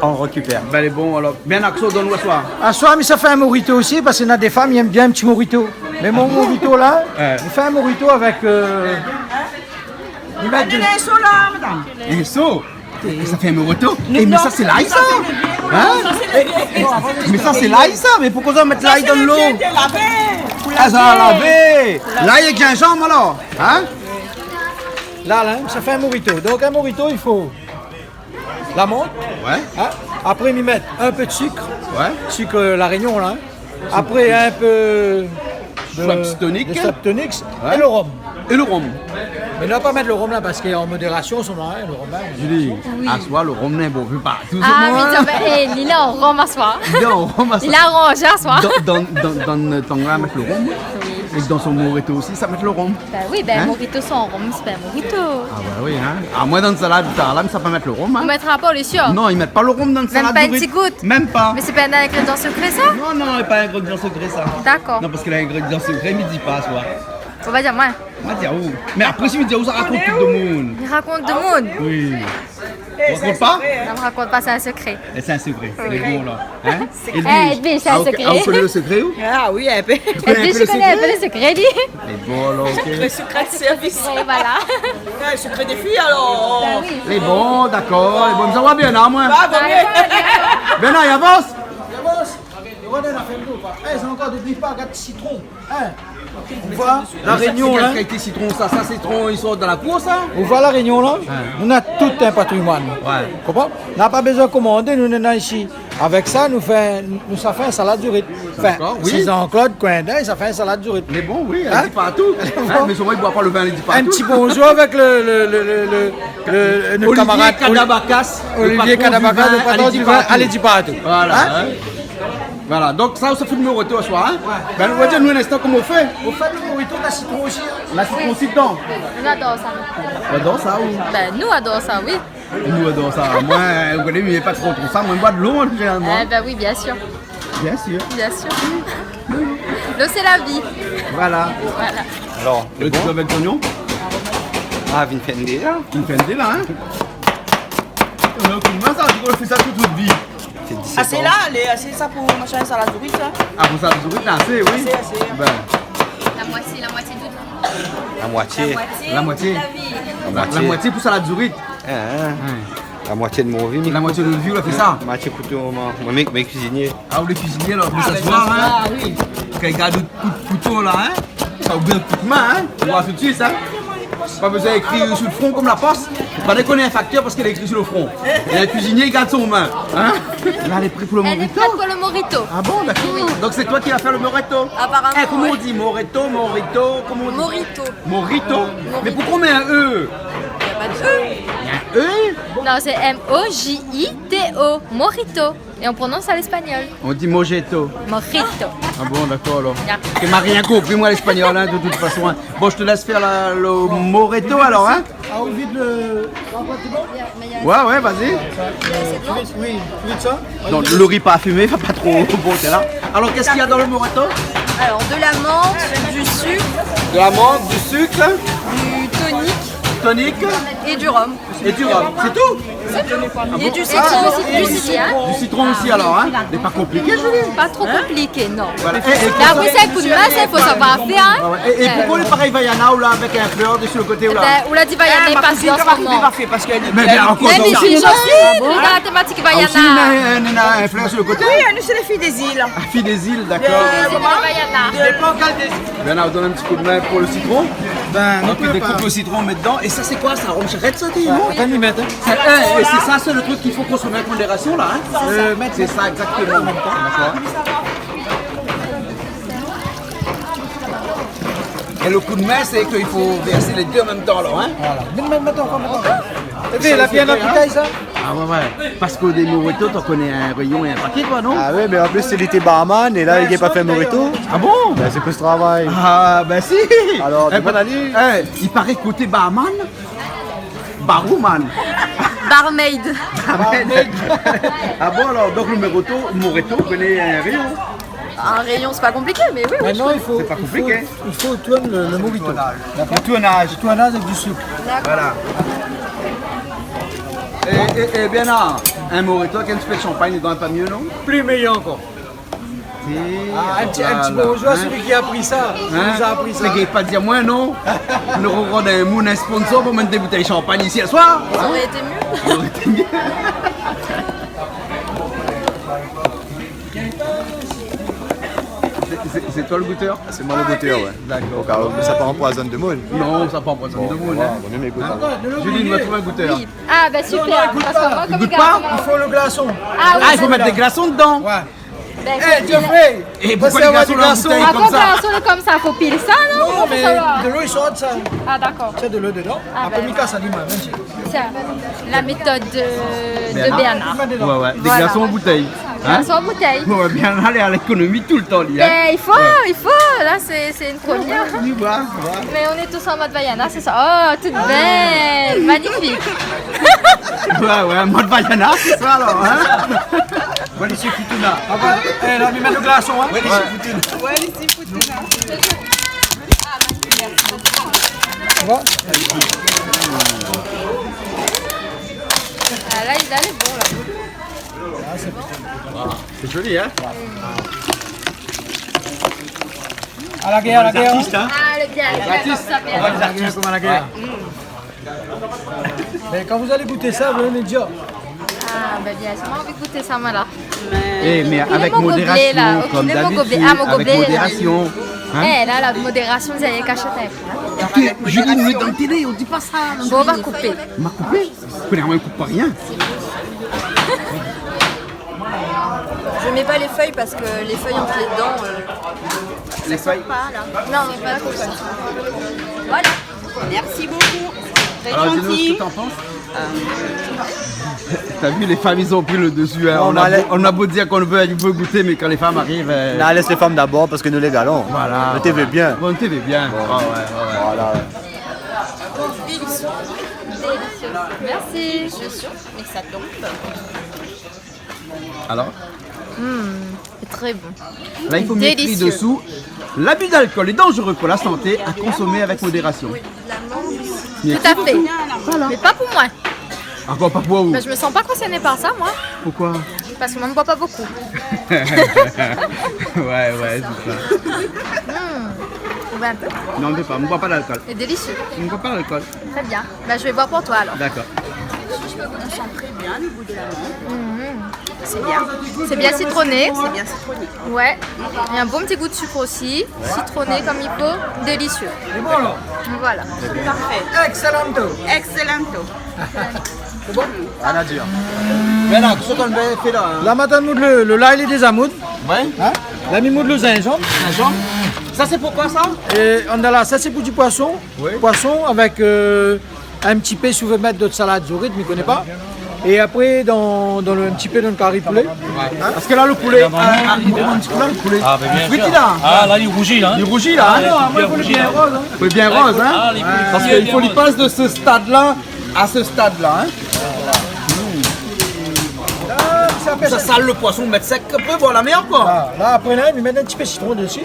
on récupère. Ok. Bin, lé bon, alor. Bin, kosa ou donn aou aswar ? Aswar, mi sa fé in morito osi, parske na dé fanm i èm bien in ti morito. Mé mon morito la, mi fé in morito avèk, euh, mi mèt de... Allez, in so la, madam. In so ? É sa fé in morito ? Non. É, mé sa, sé lay, sa ? Hein ? Sa, sé le vieux. Mé sa, sé lay, sa ? Mé poukosa ou mèt lay dan lo ? Sa, sé le vieux, lavé. Ah, sa, lavé. Lay èk zinzanm, alor ? Hein ? La, la, sa fé in morito. Donk, in morito, i fo lamant. Ouais. Hein ? Apré, mi mèt in pé de sik. Ouais. Sik, euh, La Rényon, la, hein. Sik. Apré, in pé de Schweppes Tonic. De Schweppes Tonic. Ouais. É le rom. É le rom. Mé nou va pa mèt le rom la, parske an modérasion, sa va, hein, le rom, hein. Julie, aswar, le rom, lé bon, vu partou, sé bon, hein. Ah, oui, tiens, bin, eh, li lé an rom aswar. Li lé an rom aswar. Li la aranzé aswar. Dan, dan, dan, dan, dan la, mèt le rom. Oui. É dan son morito osi, sa mèt le rom. Bin oui, bin, hein ? Morito san rom, sé pa in morito. Ah bah oui, hein. Ah, moin, dan salad, sa, la, mi sa pa mèt le rom, hein. Ou mètra pa, ou lé sir ? Non, i mèt pa le rom dan salad. Mèm pa in ti gout ? Mèm pa. Mé sé pa in ingrédian sekré, sa ? Non, non, lé pa ingrédian sekré, sa. Dakor. Non, parske l'ingrédian sekré, mi di pa, sa. Ou va dir amoin. Ou va dir aou. Mé apré, si mi di aou, sa rakont tout le moun. Li rakont tout le moun. Oui. Ou rakont pa ? Non, mi rakont pa, sé in sekré. É sé in sekré. Oui. Lé bon, la. Hein ? Sekré. Eh, Edwige, sé in sekré. Ah, ou koné le sekré, ou ? Ah oui, in pé. Ou koné in pé le sekré ? Edwige i koné in pé le sekré, li. Lé bon, alor, ok. Sekré, sekré de sèrvis. Oui, voilà. Ouais, sekré dé fiy, alor. Bin oui. Lé bon, dakor. Lé bon, sa va bien, la, moin. Sa va bien. Bin, alé, avans. Avans. Rogard la fèm, ou va. Eh, sa ankor dopi, pa gard sitron. Hein ? Ou voi, La Rényon, la. Mé sa, sé kèl kalité sitron, sa ? Sa, sitron, i sort dan la kour, sa ? Ou voi, La Rényon, la, nou na tout in patrimoine. Ouais. Konpran ? Na pa bezoin komandé, nou néna isi. Avèk sa, nou fé, nou sa fé in salad du rit. Anfin, dakor, oui. Sé Jean-Claude Coindin, sa fé in salad du rit. Lé bon, oui, lé di partou. Hein ? Hein, mé solman, i boir pa le vin, lé di partou. In ti bonzour avèk le, le, nout kamarad Oli-, Olivier Cadabacasse, le patron du vin, lé di partou. Voilà, hein. Voilà, donk sa, sa fé le morito aswar, hein ? Ouais. Bin, nou va dir, nou, in instan, koman ou fé ? Ou fé le morito, la sitron osi, hein ? La sitron osi dedan. Oui. Nou ador sa. Ou ador sa, ou ? Bin, nou ador sa, oui. Nou ador sa. Moin, ou koné, mi lé pa tro, tro sa. Moin, mi boir dolo, an zénéralman. Eh ben oui, bien sûr. Bien sûr. Bien sûr. L'eau, c'est la vie. Voilà. Voilà. Alor, lé bon ? Avèk zoignon ? Ah, vin fèr dé la. Vin fèr dé la, hein ? Ou na okin mèt sa, ou fé sa tout out vi. Sé disèt an. Ah, sé la, lé, sé sa pou machin, salad zourit, sa. Ah, pou salad zourit, la, sé, oui. Asé, asé. Ben. La moitié, la moitié du temps. La moitié. La moitié. La moitié. La moitié. La moitié pou salad zourit. Hein, hein. Ouais. La moitié de mon vi, mi... La moitié de out vi, ou la fé sa. Moitié kouto, moin, moin, mé, mé kuizinié. Ah, ou lé kuizinié, alor, mé sa se voi, hein. Ah, ben, sa se voi, oui. Kan i gard out kou, kouto, la, hein. Sa ou bien kout min, hein. Ou voi tout suit, hein. Pa bezoin ékri sou le fron konm la pos. Pa dékoné, in faktèr, parske lé ékri sou le fron. É in kuizinié, i gard son min, hein. La, lé pré pou le morito. Elle est prête pour le morito. Ah bon, d'accord. Oui. Donc, c'est toi qui vas faire le morito. Apparemment, ouais. Eh, comment on dit, morito, morito, comment on dit ? Morito. Morito ? Euh, morito. Mais pourquoi on met un E ? Y a pas de E. Il y a un E ? Non, c'est M O J I T O, morito. Et on prononce à l'espagnol. On dit mojito. Mojito. Ah bon, d'accord, alors. Ya. Ke ma rien konpri, moin, à l'espagnol, hein, de toute façon, hein. Bon, je te laisse faire la, le morito, alors, hein. Ah, on vide le, la boîte de bain ? Ouais, ouais, vas-y. Tu vides, oui, tu vides ça ? Donk, le ri parfimé, i fé pa tro bon, sé la. Alors, qu'est-ce qu'il y a dans le morito ? Alors, de la menthe, du sucre. De la menthe, du sucre. Du tonique. Tonique. Et du rhum. Et du rhum, c'est tout ? C'est tout. Ah bon ? Et du citron aussi, du citron, hein. Du citron aussi, alors, hein. Lé pa konpliké, Julie. Pas trop compliqué, non. Voilà. Et, et... Mé apré sa, ékout, mé sa, i fo savoir fèr, hein. Ouais, ouais. Et, et pourquoi le pareil Vaiana, ou la, avec un fleur dessus le côté, ou la ? Ben, ou la di Vaiana, eh, i pas an se moman. Mé bien, ankor, mèm isi osi, la tématik Vaiana. Ah, osi, na, na, na in flèr su le koté. Oui, nou sé lé fiy dé zil. Ah, fiy dé zil, dakor. Fiy dé zil, Vaiana. Vaiana, ou done in ti kou d'min pou le sitron. Ben, donk, i dékoup le sitron, i mèt dedan. É sa, sé koi sa ? Rom sharèt, sa, té, non ? Kan i mèt, hein. Sé, é, é sé sa, sé le truk k'i fo konsomé avèk modérasion, la, hein. Sé sa. Sé sa, égzaktoman. Dakor. É le kou d'min, sé ke i fo vèrs lé dé an mèm tan, alor, hein ? Voilà. Mé, mé, mé atann, atann, atann. Sa, la bien, la boutèy, sa ? Ah ouais, ouais. Parske dé morito, ou koné in réyon é in paké, koi, non ? Ah ouais, mé an plis, li té barman, é la, li gingn pa fé morito. Ah bon ? Ben, sé koi se travay ? Ah, ben si. Alor, eh, domann ali. Eh, i paré koté barman, barwoman. Barmaid. Barmaid. Ah bon, alor, donk le morito, morito, ou koné in réyon ? Un rayon, c'est pas compliqué, mais oui, oui, je connais. Maintenant, il faut, il faut, il faut tourner le, le morito. Le tournage. Le tournage avec du sucre. D'accord. Voilà. É, é, é bien, la, in morito avèk in ti pé de champagne dedan, lé pa myé, non ? Plus meilleur encore. Ah, un petit, un petit bonjour à celui qui a appris ça, qui nous a appris ça. Hein ? Sé ke pa di amoin, non ? Nou rod in moun, in sponsor pou mèt dé boutèy champagne isi aswar. Ça aurait été mieux. Ça aurait été mieux. Sé, sé, sé toi le goûteur ? Sé moin le goûteur, ouais. Dakor. Au cas où sa pa anpoizone demoun. Non, sa pa anpoizone demoun, hein. Bon, voilà, vo myé gout avan. Julie, nou va trouv in goutèr. Oui. Ah, ben super. Parske moin, konm i gout pa, i fo le glason. Ah oui, i fo mèt dé glason dedan. Ouais. Ben, eh, Geoffrey, é poukoi lé glason la boutèy konmsa ? Ankor glason konmsa, fo pil sa, non ? Non, mé dolo i sort sa. Ah, dakor. Sé dolo dedan. Ah, ben, voilà. Apré, mi kas ali, moin, mèm si. Tiens, la méthode de, de Bernard. Ouais, ouais. Voilà. Dé glason an boutèy. Hein ? Glason an boutèy. Ouais, Bernard lé a lékonomi toultan, li, hein. Ben, i fo, i fo. La, sé, sé in promièr. Ouais, ouais, ouais. Mé nou lé tous an mod Vaiana, sé sa. Oh, tout bèl, magnifique. Ouais, ouais, mod Vaiana, sé sa, alor, hein. Voilà, sé Futuna. Ah, bah, eh, la, mi mèt le glason, hein. Voilà, sé Futuna. Ouais, sé Futuna. Ça va ? Ah, la, lé bon, la. Ah, sé... Waouh, sé zoli, hein ? À la guerre, à la guerre, hein ? Artis, hein ? Ah, lé bien, lé bien, konmsa, bien. Artis. À la guerre, comme à la guerre. Ouais. Mé kan zot i gout sa, zot i vé di. Ah, ben, bien sir, moin la anvi gout sa, moin, la. Eh, mé avèk modérasion, konm dabitid, avèk modérasion. Mon goblet, mon goblet, ah, mon goblet, la. Hein ? Eh, la, la modérasion, zot i kashèt in pé, hein. Ékout, Julie, nou lé dan la télé, i di pa sa. Bon, nou va koupé. Ma koupé ? Koné amoin, i koup pa rien. Je mets pas les feuilles parce que les feuilles entre les dents, euh, ça sort pas, là. Non, mais pas trop ça. Voilà. Merci beaucoup. Très gentil. Alors, dis-nous ce que t'en penses. Euh. T'as vu, les femmes, ils ont pris le dessus, hein. Non, on a beau, on a beau dire qu'on veut, on veut goûter, mais quand les femmes arrivent, euh... Non, laisse les femmes d'abord parce que nous, les gars, là, on te veut bien. Voilà, voilà. Bon, on te veut bien. Bon. Ah ouais, ouais, ouais. Voilà, ouais. Délicieux. Merci. Je suis sûre, mais ça tombe. Alors ? Hmm, c'est très bon. Là, il faut mettre délicieux. Dessous. L'abus d'alcool est dangereux pour la santé, à consommer avec modération. Tout à fait. Voilà. Mais pas pour moi. Encore pas pour vous. Bah, je me sens pas concernée par ça, moi. Pourquoi ? Parce que moi, je bois pas beaucoup. Ouais, ouais, c'est ça. Hmm. On boit un peu ? Non, on ne peut pas. On ne boit pas d'alcool. C'est délicieux. On ne boit pas d'alcool. Très bien. Bah, je vais boire pour toi, alors. D'accord. On sent très bien le goût de la menthe. Mhm. C'est bien. C'est bien citronné. C'est bien citronné. Ouais. Il y a un bon petit goût de sucre aussi. Citronné comme il faut. Délicieux. C'est bon, alors ? Voilà. Parfait. Excellento. Excellento. C'est bon ? Ah, la dure. Mé la, kosa ou fé la, hein ? La, madam, moud le, le lay lé déza moud. Ouais. Hein ? La mi moud le zinzanm. Zinzanm. Ça, c'est pourquoi, ça ? Et on a là, ça, c'est pour du poisson. Oui. Poisson avec, euh, un petit peu, si ou vé mèt de salad zorit, mi koné pa. Et après, dans, dans le, un petit peu dans le cari poulet. Ouais. Hein ? Parce que là, le poulet, ah, ah, il manque un petit peu là, le poulet. Ah, mais bien sûr. Frit, là. Ah, là, il rougit, là, hein. Il rougit, là, hein. Ah, non, il faut bien rose, hein. Faut bien rose, hein. Ah, il faut bien rose. Parce qu'il faut qu'il passe de ce stade-là à ce stade-là, hein. Ah, ça fait ça. Ça sale le poisson, mèt sèk, après, voilà, meilleur, quoi. Ah, là, après, là, mi mèt un petit peu de citron dessus.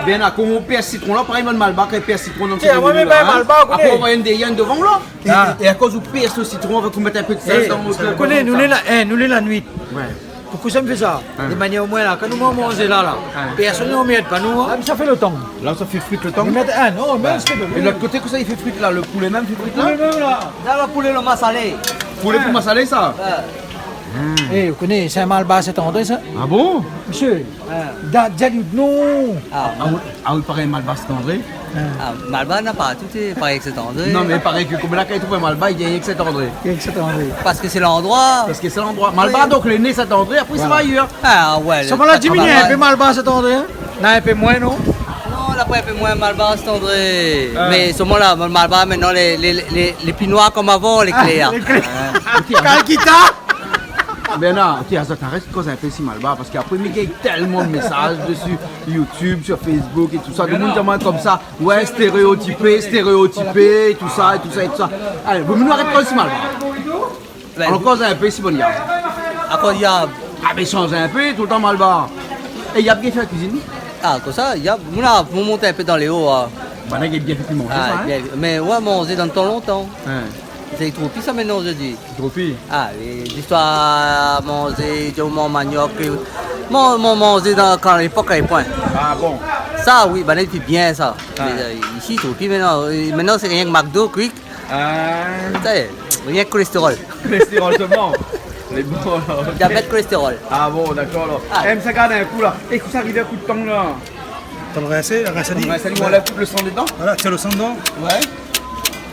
Bien, là, kan ou pèrs sitron la, parèy, moin, malbar, kan i pèrs sitron dan son milié la, hein. Tiens, moin, mi mèt pa malbar, ékout. Apré, ou va avoir in dérièn dovan la. É, é akoz ou pèrs le sitron, ou va mèt in pé de sèl dan le... Ékout, nou lé la, é, nou lé la nuit. Ouais. Poukosa mi fé sa ? Ouais. De manièr omoin la, kan nou manz la, la, pèrsone i anmèrd pa nou, hein. Ah, mé sa fé lontan. La, sa fé frit le tan. Mi mèt, ah, non, mé... Ouais. É lot koté, kosa i fé frit la ? Le poulé mèm i fé frit la ? Poulé mèm la. La, le poulé, le masalé. Poulé pou masalé, sa ? Ouais. Hmm. É, ou koné, sé in malbar Saint-André, sa. Ah bon ? Mésyé, da-, di ali non. Ah, ah oui, ah oui, parèy, malbar Saint-André. Ah, malbar na partou, té, parèy ke Saint-André. Non, mé parèy ke, koman la, kan i trouv in malbar, i vien ke Saint-André. Ke Saint-André. Parske sé landroi. Parske sé landroi. Malbar, oui, donk, lé né Saint-André, apré, sa va ayèr. Ah ouais, sa va la diminié in pé, malbar Saint-André, hein ? Na in pé moin, non ? Non, la pa in pé moin, malbar Saint-André. Ah. Mé solman la, malbar, mintnan, lé, lé, lé, lé pi noir konm avan, lé klèr. Ah, lé klèr. Ah. Calcutta. Bernard, OK, arèt, arèt koz in pé si malbar, parske apré, mi gingn tèlman de mésaz desi YouTube, sur Facebook é tousa. Demoun i di amoin konmsa, ouais, stéréotipé, stéréotipé, é tousa, é tousa, é tousa. Alé, bon, nou arèt koz si malbar. Alon koz in pé si bann yab. Akoz yab ? Ah, mé sanz in pé, toultan malbar. É yab i fé la kuizine ? Ah, konmsa, yab, moin, pou mont in pé dan léo, ah. Banna i gingn bien fé manzé, sa, hein ? Ah, bien, mé ouais, manzé dan le tan lontan. Hein. Sé tro pi sa mintnan, mi di. Tro pi. Ah, é zistoir manzé, di moman maniok, é, man, man manzé dan, kan lépok lavé poin. Ah bon ? Sa, oui, banna i fé bien sa. Ah. Mé, euh, isi, tro pi mintnan. Euh, mintnan, sé rienk McDo, Quick. Ah. Sa, rienk kolèstérol. Kolèstérol solman. Lé bon, alor. Diabèt, kolèstérol. Ah bon, dakor, alor. Ah. Eh, mé sa gard in kou, la. É, kosa i ariv, kou de tang, la ? Tang rinsé, rinsé ali. Tang rinsé ali, ou anlèv tout le san dedan ? Voilà, tir le san dedan. Ouais.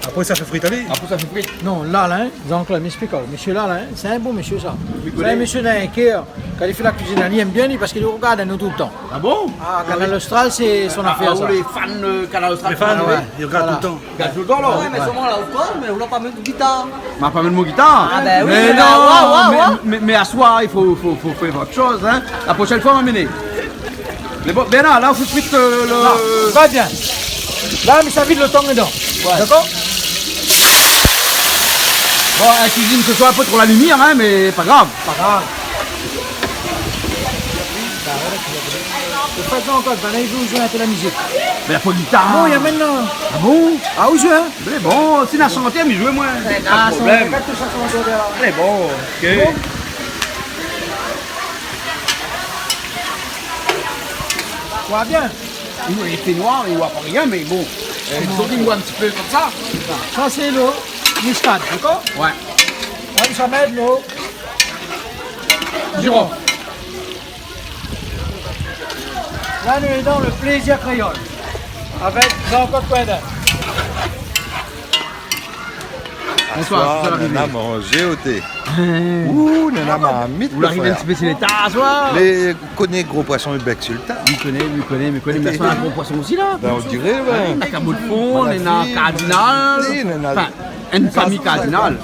Apré, sa fé frit ali. Apré, sa fé frit. Non, la, la, hein, Jean-Claude, mi ésplik aou. Mésyé la, la, hein, sé in bon mésyé, sa. Sé in mésyé dan in kèr. Kan li fé la kuizine, li èm bien, li, parske li rogard anou toultan. Ah bon ? Ah, Kanal Austral, sé son afèr, sa. Ah, ou lé fan, euh, Kanal Austral ? Lé fan, oui. Voilà. Li rogard toultan. Gard toultan, la. Ouais, mé solman la, ou koz, mé ou la pa amenn out gitar. Ma pa amenn mon gitar ? Ah, ben oui, mé la, non, ouais, ouais, mé, mé, mé aswar, i fo, fo, fo fé ot shoz, hein. La proshèn foi, ma amenn. Mé bon, Bernard, la, ou fé frit, euh, le... Non, sa va bien. La, mi sa vid le tang dedan. Ouais. Dakor ? Bon, la kuizine se soir, in pé tro la limièr, hein, mé pa grav. Pa grav. Fé sa ankor, banna i zoué in pé la mizik. Mé la pa gitar. Non, i amenn, non. Ah bon ? Ah, ou zoué, hein ? Mé bon, si na shanté, mi zoué, moin. Ah, pa de problèm. Mé bon, OK. Bon. Wa bien. Oui, i fé noir, i wa pa rien, mé bon. Euh, i fo i wa in ti pé konmsa. Sa, sé lo miskad, dakor ? Ouais. Konmsa, mèt lo zirof. La, nou lé dan le plézir kréol. Avèk Jean-Claude Coindin. Bonsoir, bonsoir, nana manzé oté. Hein. Ouh, nana marmit, ou la ariv in ti pé si léta, aswar. Mé koné gro poisson, i bèk si léta. Mi koné, mi koné, mi koné, mé aswar, gro poisson osi, la. Ben, on diré, ouais. Hein, nana kabot fon, nana kardinal. Oui, nana... Anfin, in fami kardinal.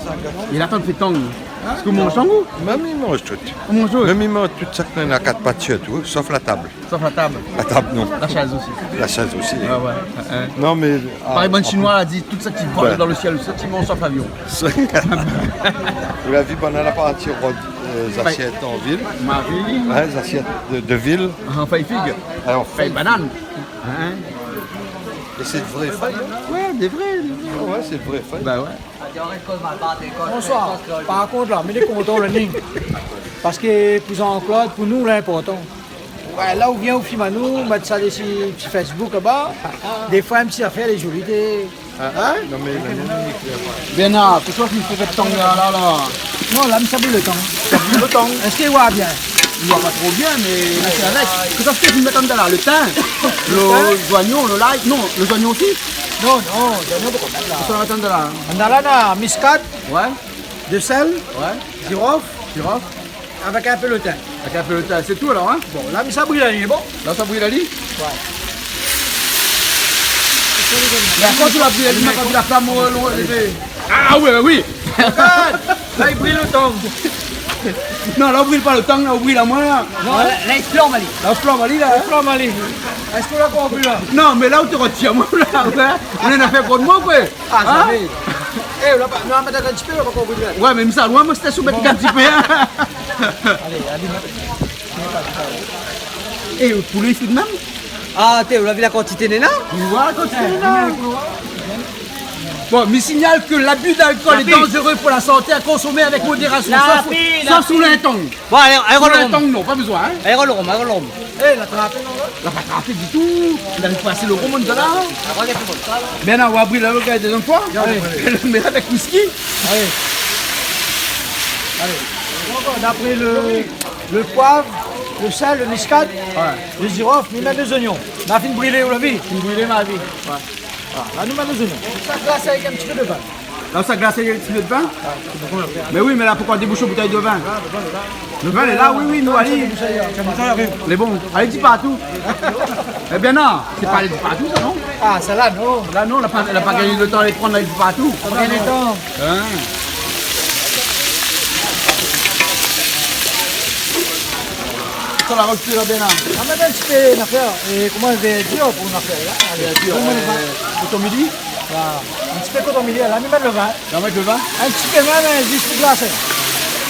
É la, tann fé tang. Èske ou manz tang ou ? Mèm i manz tout. Ou manz tout ? Mèm i manz tout sak néna kat pat sirtou, sof la tab. Sof la tab. La tab, non. La shèz osi. La shèz osi. Ouais, ouais. Hein. Non, mé, ah, parèy bann Shinoi la di, tout sak i vol dan le sièl, sak i manz sof lavion. Ou la vi, banna la parti rod, euh, zasièt an vil. Mavi. Ouais, zasièt de, de vil. An fèy fig. Alor, fèy banane. Hein ? É sé de vré fèy, hein ? Ouais, de vré, de vré. Ah ouais, sé de vré fèy. Bah ouais. Bonsoir. Par kont la, mi lé kontan, le ning. Parske pou Jean-Claude, pou nou, lé inportan. Ouais, la ou vien, ou film anou, ou mèt sa dési ti Facebook laba. Défoi, in ti zafèr, lé zoli, té. Hein ? Non, mé la, la, la, la. Bernard, kosa ou fé tang la, la, la ? Non, la, mi sa bril le tang. Sa bril le tang ? Èske i voi bien ? I voi pa tro bien, mé mi fé avèk. Kosa ou fé mèt andan la ? Le tin, le, zoignon, le lay. Non, le zoignon osi ? Non, non, zoignon, pokwa mèt la ? Kosa ou mèt andan la ? Andan la, na miskad. Ouais. De sèl. Ouais. Zirof. Zirof. Avèk in pé le tin. Avèk in pé le tin, sé tou alor, hein ? Bon, la, mi sa bril ali, bon ? La, sa bril ali ? Ouais. Mé akoz ou la bril ali, mé kan ou la flam, euh, lo, lévé. Ah ouais, oui. Regarde, la, i bril le tang. Non, la, ou bril pa le tang, la, ou bril amoin, la. Non, la, la, i flanm ali. La, ou flanm ali, la, hein ? I flanm ali. Èske ou la konpri, la ? Non, mé la, ou té rotir amoin, la, ouais. Ou néna fé kont moin, koué. Ah, zamé. Eh, ou la pa, nou la mèt in ti pé, ou la pa konpri, la. Ouais, mé mi sa loin, moin, sété sou mèt in ti pé, hein. Alé, alé, mèt. Eh, le poulé, i frit mèm ? Ah, té, ou la vi la kantité néna ? Ou voi la kantité néna. Bon, mi signal ke l'abus d'alcool est dangereux pour la santé, à consommer avec modération. Sauf, sauf sou lé tang. Bon, alé, alé, sou lé tang, non, pa bezoin, hein. Alé, rolom, alé, rolom. Eh, la trapé, non, la ? La pa trapé ditou. La pasé le rom andan la. Mé non, ou la bril la, le gars, dézyèm foi. Ouais. Mé avèk whisky. Alé. Alé. Donk, d'apré le, le poiv, le sèl, le miskad, ouais, le zirof, mi mèt lé zoignon. Ma fine brilé, ou la vi ? Fine brilé, ma vi. Ouais. Voilà, la, nou mèt lé zoignon. Sa glas avèk in ti pé de vin. La, sa glas avèk in ti pé de vin ? Ouais, sé bon, la. Mé oui, mé la, poukwa déboush out boutèy de vin ? Le vin lé la, oui, oui, nou, alé. Lé bon. Alé, di pa tou. Eh bien, non, sé pa alé di pa tou, sa, non ? Ah, sa la, non. La, non, la pa, la pa gingn le tan alé pran, la, di pa tou. La pa gingn le tan. Hein. Sa la, rès la bien la. Ah, mé in ti pé, in afèr. É koman i vé dir pou in afèr la ? Alé, dir, koman i va ? Euh, kotomili. Voilà. In ti pé kotomili, la, mi mèt le vin. La, mèt le vin. In ti pé vin, mé zis pou glasé.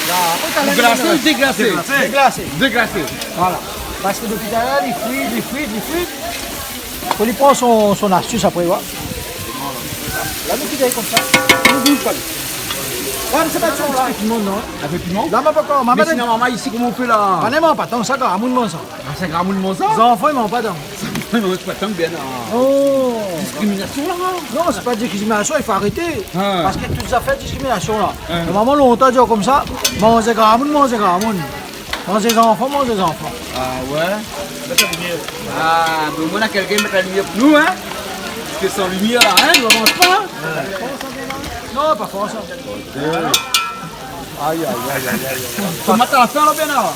Voilà. Apré, ou glasé ou déglasé ? Déglasé. Déglasé. Voilà. Parske dopi talèr, li frit, li frit, li frit. Fo li pran son, son astis apré, ouais. La, nou kit ali konmsa. Nou bouz pa li. Ouais, mé sé pa sa, in ti pé piman, non ? In pé piman ? La, ma pa ankor, ma... Mé sinon, momon, isi, koman ou fé la ? Ah, non, pa tang sa, gramoun i manz sa. Ah, sé gramoun i manz sa ? Zanfan i manz pa tang. Zanfan i manz pa tang, bien, non. Oh. Diskriminasion, la, non ? Non, sé pa diskriminasion, i fo arété. Ah. Parske tout zafèr diskriminasion, la. Ah. Momon lontan i di konmsa, manzé gramoun, manzé gramoun. Manzé zanfan, manzé zanfan. Ah ouais ? Ah, mé omoin, na kèlkin i mèt la limièr pou nou, hein ? Parske san limièr, la, hein, nou manz pa. Non, pa for sa. Aïe, aïe, aïe, aïe, aïe. Tomat a la fin, la, bien, la.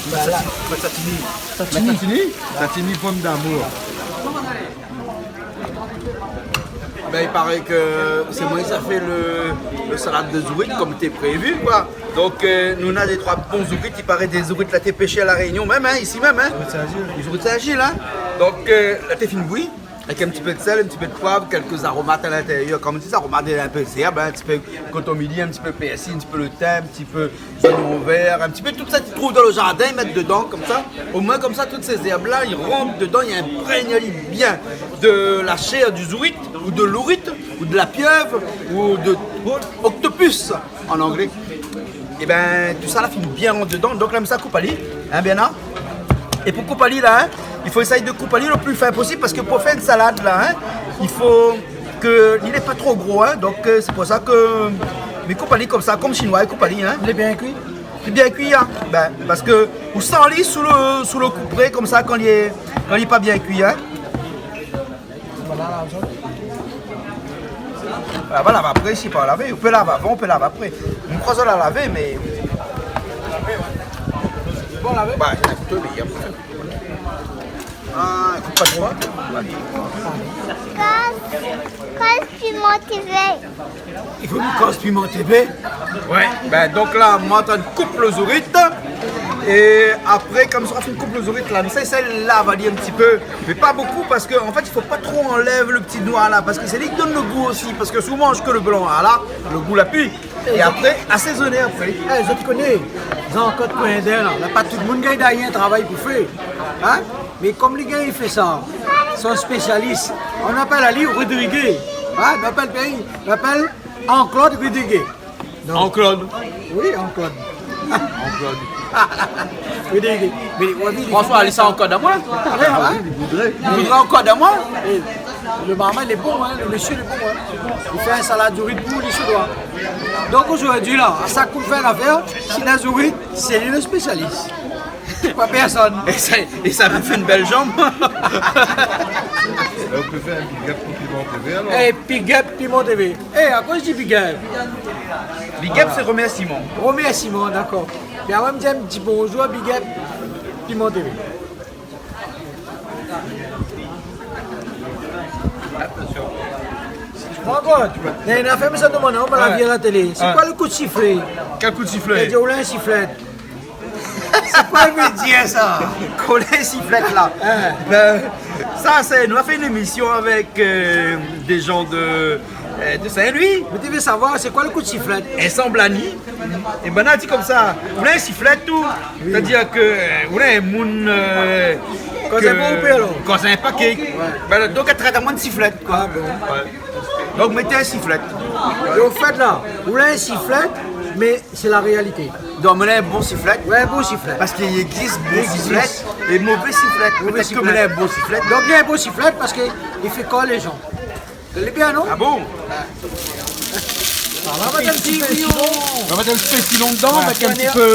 Mèt satini. Mèt satini ? Satini, pomdamour. Ben, i paré ke sé moin sa fé le, le salad de zourit, konm té prévi, koi. Donk, euh, nou na dé troi bon zourit, i paré dé zourit la té péshé La Rényon mèm, hein, isi mèm, hein. Zourit Sin-Jil. Zourit Sin-Jil, hein. Donk, euh, la té fine bouyi, avèk in ti pé de sèl, in ti pé de poiv, kèlk aromat a l'intérieur, konm i di, aromat, in pé zèrb, hein, in ti pé kotomili, in ti pé pèrsi, in ti pé le tin, in ti pé zoignon vèr, in ti pé tout sak i trouv dan le zardin, i mèt dedan, konmsa. Omoin, konmsa, tout sé zèrb-la, i rant dedan, i inprègn ali bien de la shèr du zourit, ou de lourit, ou de la pieuvre, ou de octopus, an anglé. É ben, tout sa la fine bien rant dedan. Donk la, mi sa koup ali, hein, bien la. É pou koup ali la, hein, i fo éséy de koup ali le pli fin posib, parske pou fé in salad la, hein, i fo ke li lé pa tro gro, hein. Donk, euh, sé pou sa ke mi koup ali konmsa, konm Shinoi i koup ali, hein. Lé bien kui. Lé bien kui, hein. Ben, parske ou san ali sou le, sou le kou pré, konmsa, kan li lé, kan li lé pa bien kui, hein. Voilà, la zone. Ah, voilà, apré, si pa lavé, ou pé lav avan, ou pé lav apré. Mi kroi zot la lavé, mé... Bon, lavé ? Bah, i na tout, mé i na... Ah, ékout pa tro. Kas, kas piman TV. I fo nou kas piman TV. Ouais, bin donk la, moin atann koup lo zourit. É apré, konm sa, fine koup lo zourit la, nou sa, sa lav ali in ti pé, mé pa bokou, parske an fèt, i fo pa tro anlèv lo ti noir la, parske sé li ki donn lo gou osi, parske si ou manz ke lo blan, ala, lo gou la pi. É apré, asézoné apré. É, zot i koné, Jean-Claude Coindin la, la pa tout moun gingn done ali in travay pou fé. Hein? Mé konm li gingn fé sa, son spésialis, nou apèl ali Rodrigué. Hein? Nou apèl péi, nou apèl Jean-Claude Rodrigué. Donk Jean-Claude. Oui, Jean-Claude. Jean-Claude. Rodrigué. Mé, mé, François, li sa ankor amoin. Ah ouais, hein? Li voudré ankor amoin. É lo marmay lé bon, hein, lo mésyé lé bon, hein. Li fé in salad zourit pou li, sé doi. Donk zordi la, a sak kou fé in afèr, si la zourit, sé li lo spésialis. Pa pèrsone. É sa, é sa fé in bèl janm. É ou pé fé in big up pou Piman TV alor. É, big up Piman TV. É, akoz di big up? Big up, sé romèrsiman. Romèrsiman, dakor. Mé avan mi di in ti bonzour, big up Piman TV. Par kont, néna in afèr mi sa domann aou, moin la vi a la télé. Sé koi lo kou d'siflé? Kèl kou d'siflé? Ou la in siflèt. Sé koi i vé dir sa? Kolé siflèt la. Hein. Bin, sa sé, nou la fé in émisyon avèk, euh, dé jan de, euh, de Saint-Louis. Mé té vé savoir, sé koi lo kou d'siflèt? Ensemble Annie. É banna la di konmsa, ou la in siflèt ou? Oui. Sétadir ke, euh, ou la in moun, euh, koz in bonpé alor. Koz in paké. Ouais. Bin, donk, èl i trèt amoin de siflèt, koi. Ah bon? Ouais. Donk, mi té in siflèt. É o fèt la, ou la in siflèt, mé sé la réalité. Donk, moin la in bon siflèt. Ouais, bon siflèt. Parske i égzis bon siflèt é mové siflèt. Mové siflèt. Pétèt ke moin la in bon siflèt. Donk, li lé in bon siflèt parske li fé kor lé jan. Lé bien, non? Ah bon? Nou va mèt in ti pé filon. Nou va mèt in ti pé filon dedan, avèk in ti pé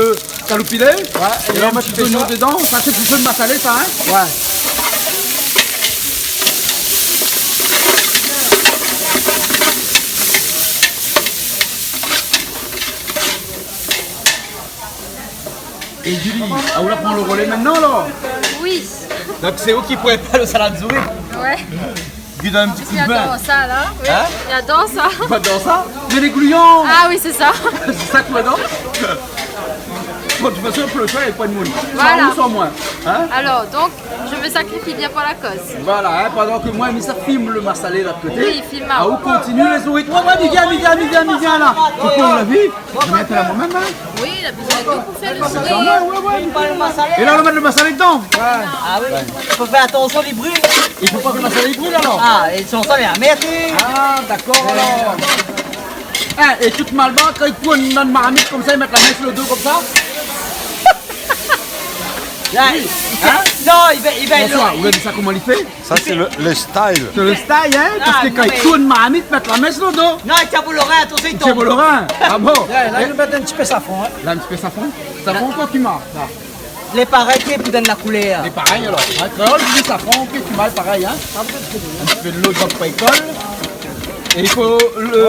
kaloupilé. Ouais, é nou va mèt in ti pé zoignon dedan. Sa sé in ti pé masalé sa, hein? Ouais. É Julie, ah, ou la pran lo rolé mintnan la? Oui. Donk sé ou ki prépar lo salad zourit? Ouais. Li donn in ti kou d'min. Li ador sa la, oui. Hein? Li ador sa. Li ador sa. Mé lé glouyan. Ah oui, sé sa. Sé sa k'ou ador. Bon, de tout fason, pou lo soir, na poin d'moun. Voilà. San ou, san moin. Hein? Alors, donc, je me sacrifie bien pour la cause. Voilà, hein, pandan ke moin, mi sa film lo masalé lot koté. Oui, film. Ah, ou kontinié lé zourit. Ouais, ouais, mi vien, mi vien, mi vien, mi vien la. Ou pran la vi. Ou mèt la moin mèm, hein? Oui, la bezoin de pou fé lo zourit. Ouais, ouais, ouais. É la, ou mèt lo masalé dedan. Ah oui. Fo fé atansion, li bril. I fo pa ke lo masalé i bril alor. Ah, é sinon sa lé amèr. Ah, dakor alor. Hein, é tout malbar, kan i tourn dann marmit konmsa, i mèt la min si lo do konmsa. La, hein? Non, i va, i va. François, ou la vi sa koman li fé? Sa sé lo, lo style. Sé lo style, hein? Ah, parske kan i tourn marmit, mèt la min si lo do. Non, i tien pou lo rin, atansion, i tonm. I tien pou lo rin. Ah bon? Ouais, la, nou mèt in ti pé safran, hein. La, in ti pé safran. Safran, koi, ki mark la? Lé parèy, ki pou donn la koulèr. Lé parèy alor. Ouais, kréol, di safran, ki mark parèy, hein. In ti pé dolo, dan pa i kol. É i fo lo, lo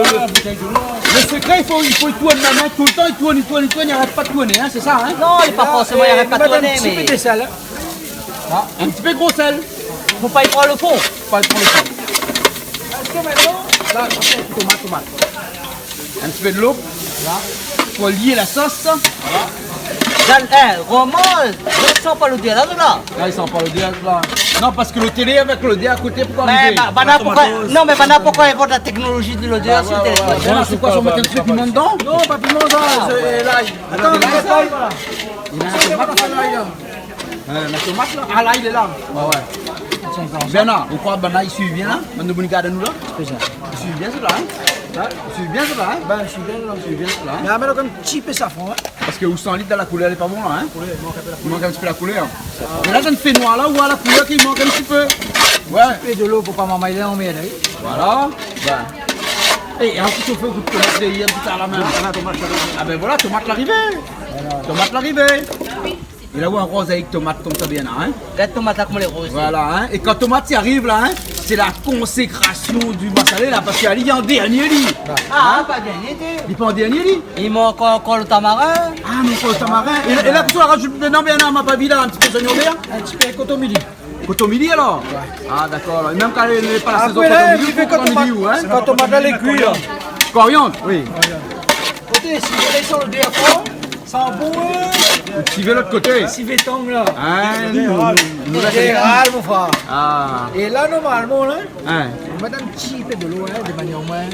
sekré, i fo, i fo i tourn la min toultan, i tourn, i tourn, i tourn, i arèt pa tourné, hein, sé sa, hein? Non, lé pa forséman, i arèt pa tourné, mé in ti pé d'sèl, hein. Ah, in ti pé gro sèl. Fo pa i pran lo fon. Pa i pran lo fon. Èske mintnan, la, tomat, tomat. In ti pé dolo. La. Pou lié la sos. La, hein, roman, i san pa lodèr la, la. La, i san pa lodèr la. Non, parske lo télé avèk lodèr a koté, pou pa arivé. Mé ba, banna, poukoi, non, mé banna, poukoi i invant la téknolozi de lodèr si lo télé? Ouais, ouais, ouais. Sé koi, sa, ou mèt in ti pé piman dedan? Non, pa piman sa, sé lay. Atann, lay, voilà. Néna in tomat la. Hein, la tomat la. Ah, lay lé la. Ouais, ouais. Bernard, ou kroi banna i suiv bien la? Bann moun i gard anou la? Sé sa. I suiv bien sèt la, hein? Hein? I suiv bien sèt la, hein? Bin, i suiv bien sèt la, i suiv bien sèt la, hein? Mé amèn ankor in ti pé safran, hein? Parske ou san li dan la koulèr lé pa bon la, hein? Koulèr, i mank in pé la koulèr. Mé la, sa i fé noir la, ou la koulèr ki mank in ti pé. Ouais. In ti pé dolo pou pa marmay lé anmèrdé. Voilà. Bin. É, é in ti pé, in ti tomat dèrièr, in ti pé a la min. Ah bin voilà, tomat la arivé. Tomat la arivé. É la ou aroz avèk tomat konmsa bien la, hein? Gard tomat la koman lé roz. Voilà, hein? É kan tomat i ariv la, hein, sé la konsékrasion di masalé la, parske li lé an dèrnié li. Ah, pa dèrnié, té. Li pa an dèrnié li. I mank ankor, ankor lo tamarin. Ah, mé ankor lo tamarin. É la, é la, ou rajout dedan, bien la, ma pa vi la, in ti pé zoignon vèr. In ti pé kotomili. Kotomili alor ? Ouais. Ah, dakor. É mèm kan lé pa la sézon kotomili, ou pran kotomili, hein ? Apré la, ou fé kan tomat, kan tomat la lé kui la. Koriand, oui. Voilà. Koté, si ou désann dé fwa, sa bon, hein. Ou sivé lot koté. Sivé tang la. Ah, nou, nou, nou, nou, nou, général, mon frèr. Ah. É la, normalman, la, hein, ou mèt in ti pé dolo, hein, de manièr omoin,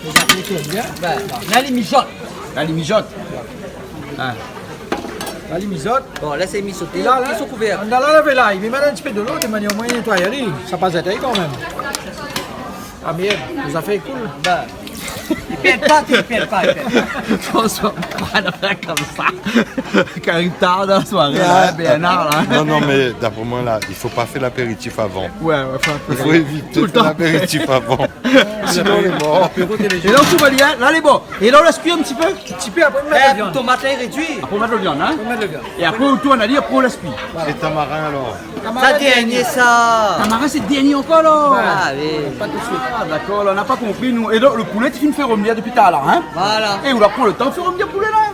lé zafèr i tourn bien. Ben, la, li mijot. La, li mijot. Hein. La, li mijot. Bon, la, sé mi soté. É la, la, li sou kouvèr. Andan la, la, la, i mèt in ti pé dolo, de manièr omoin nétoy ali. Sa pa zèt ali kan mèm. Ah, mé lé zafèr i koul. Ben, i pèrd pa, i pèrd pa, i pèrd pa. François, pourquoi on a fait comme ça ? Quand il tarde dans la soirée, là, Bernard, là. Non, non, mais d'après moi, là, il faut pas faire l'apéritif avant. Ouais, ouais, faut un peu. Il faut éviter de faire l'apéritif avant. Sinon, il est mort. Apéro télé. É la, ou va lé, hein, la, lé bon. É la, ou lès kui in ti pé. Ti pé, apré, ou mèt la viann. Tomat la lé rédui. Apré, ou mèt la viann, hein. Apré, ou mèt la viann. É apré, ou tourn ali, apré, ou lès kui. Voilà. É tamarin, alor ? Tamarin, sa dernié, sa. Tamarin, sé dernié ankor, alor. Ah, oui. Pa tout suit. Ah, dakor, la, nou la pa konpri, nou. É la, lo poulé, ou fine fé rovnir dopi talèr, hein. Voilà. É ou la pran lo tan fé rovnir poulé, la.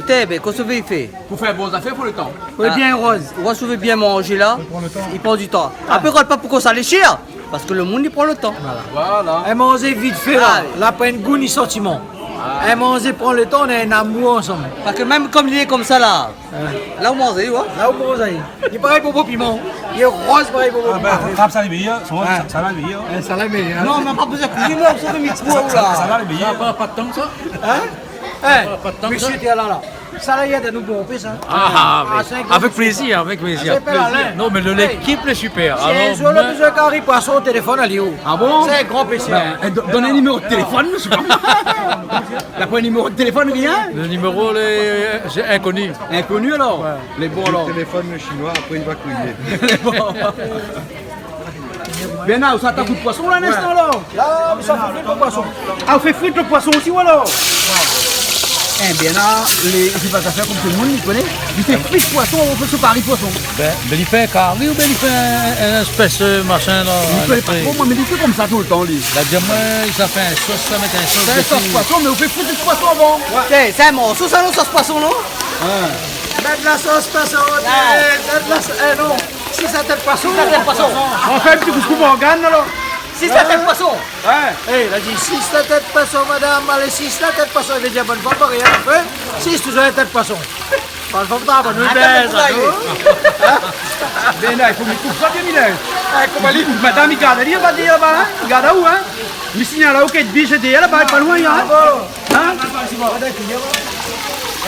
Ékout, ben, kosa ou vé fé ? Pou fé bon zafèr, fo lo tan. Ou lé bien roz. Ou va souvé bien manzé la. I pran lo tan. I pran di tan. Ah. Apré, rod pa pou kosa lé shèr. Parske lo moun, li pran lo tan. Voilà. Voilà. In manzé vit fé la. Ah, oui. La pa in gou ni santiman. Ah. In manzé pran lo tan, na in amour ansanm. Parske mèm kom li lé komsa la, hein, la ou manzé, ouais. La ou manzé. Li parèy bonbon piman. Li lé roz parèy bonbon piman. Ah, ben, trap sa lé méyèr, sa, sa, sa la lé méyèr. Eh, sa la lé méyèr. Non, mé pa bezoin kouy, non, sa fé mi trou, la. Sa, sa la lé méyèr. Sa pa, pa de tan, sa. Hein ? Eh, pa de tan, sa. Mésyé, té la, la. Sa la, i èd anou bonpé, sa. Ah, ah, mé sé in gran plézir. Avèk plézir, avèk plézir. Sé pa la, hein. Non, mé lo, lékip lé super. Alor, si in zour ou la bezoin kari poison, ou téléfone ali. Ah bon ? Sé in gran plézir. Ben, eh, do-, donn in niméro de téléfone, mi sé pa. La pa in niméro de téléfone, rien ? Lo niméro, lé, sé inkoni. Inkoni, alor ? Ouais. Lé bon, alor. Téléfone lo shinoi, apré, li va kriyé. Lé bon. Bernard, ou sa atak out poison la, in instan la ? La, mi sa fé frit lo poison. Ah, ou fé frit lo poison osi, ou, alor ? Eh, Bernard, lé, li fé pa zafèr kom tout lo moun, li koné. Li fé frit poison, ou fé son kari poison. Ben, ben, li fé kari oubien li fé in, in éspès, euh, machin la, li koné pa tro, moin, mé li fé komsa toultan, li. La di amoin, li sa fé in sos, sa mèt in sos dési. Sé in sos poison, mé ou fé frit lo poison avan. Ouais. Té, sé in morso sa, non, sos poison, non ? Hein. Mèt la sos poison, ouais, té, mèt la so-, eh, non. Sis a tèt poison. Sis a tèt poison. Ou fé in ti koukou Morgane, alor. Sis a tèt poison. Ouais. Eh, la di, sis a tèt poison, madam, alé, sis a tèt poison. Li di, bonn fanm, pa rien fé. Sis, toujour tèt poison. Bonn fanm, pa, pa nou bèz, atann, hein. Ben la, i fo mi koup sa, bien, mi lé. Eh, koman li ? Madam, li gard ali, li va dir, laba, hein. Li gard aou, hein. Mi signal aou ke bish dèrièr laba, pa loin, hein. Ah bon ? Hein ? Gard pa isi, bon. Gard pa isi.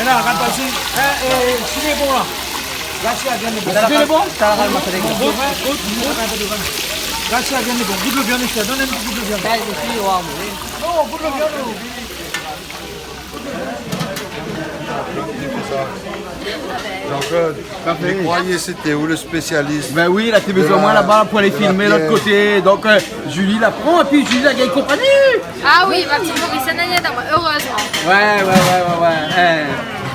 É la, gard pa isi. Eh, eh, si lé bon, la. Gard si la viann lé bon. La viann lé bon ? Bon, bon, bon. Gard si la viann lé bon. Gout lo viann, Michel. Donn in ti gout lo viann. Gard isi, wa, oui. Non, gout lo viann, non. Jean-Claude, mi kroiyé sété ou lo spésialis de la, de la bièr. Ben oui, la té bezoin amoin laba pou alé filmé lot koté. Donk, euh, Julie la pran, épi Julie la gingn konpani. Ah oui, ma petite Mauricienne, elle est dans moi, heureusement. Ouais, ouais, ouais, ouais, ouais. Eh.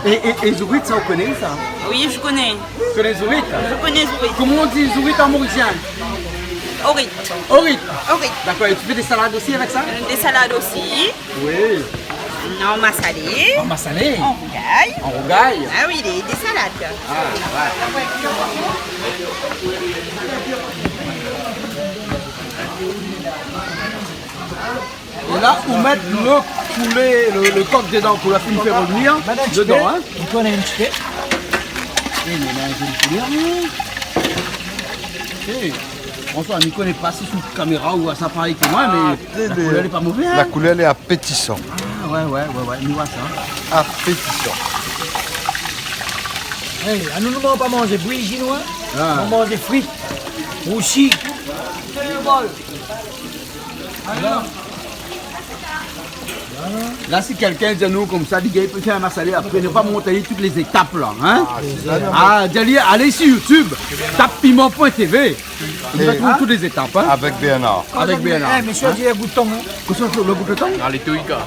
É, é, é zourit, sa, ou koné sa ? Oui, je connais. Ou koné zourit ? Je connais zourit. Koman i di zourit an morisien ? Orit. Orit ? Orit. Dakor, é ou fé dé salad osi avèk sa ? Euh, des salades aussi. Oui. An masalé. An masalé ? An rougay. An rougay ? Ah oui, des, des salades. Ah, ouais. É la, ou mèt lo poulé, lo, lo kok dedan pou la fine fé rovnir dedan, hein. Madam, ti pé, hein. Ou koné in ti pé. Eh, mé la, in zoli koulèr, hein. Eh, François, mi koné pa si sou kaméra ou sa parèy ke moin, mé la koulèr lé pa mové, hein. La koulèr lé apétisan. Ah, ouais, ouais, ouais, ouais, mi voi sa. Apétisan. Eh, anou, nou manz pa manzé bouyi, nou, hein. Ah. Nou manz frit, rousi. La, si kèlkin i di anou komsa, li gingn fé in masalé, apré, nou va pa mont tout lé zétap la, hein ? Ah, di ali, alé si YouTube, tap piman point T V. Ou va trouv tout lé zétap, hein ? Avèk Bernard. Avèk Bernard. Eh, mésyé, di, gout lo tang, hein ? Kosa, lo gout lo tang ? Ah, lé toïka.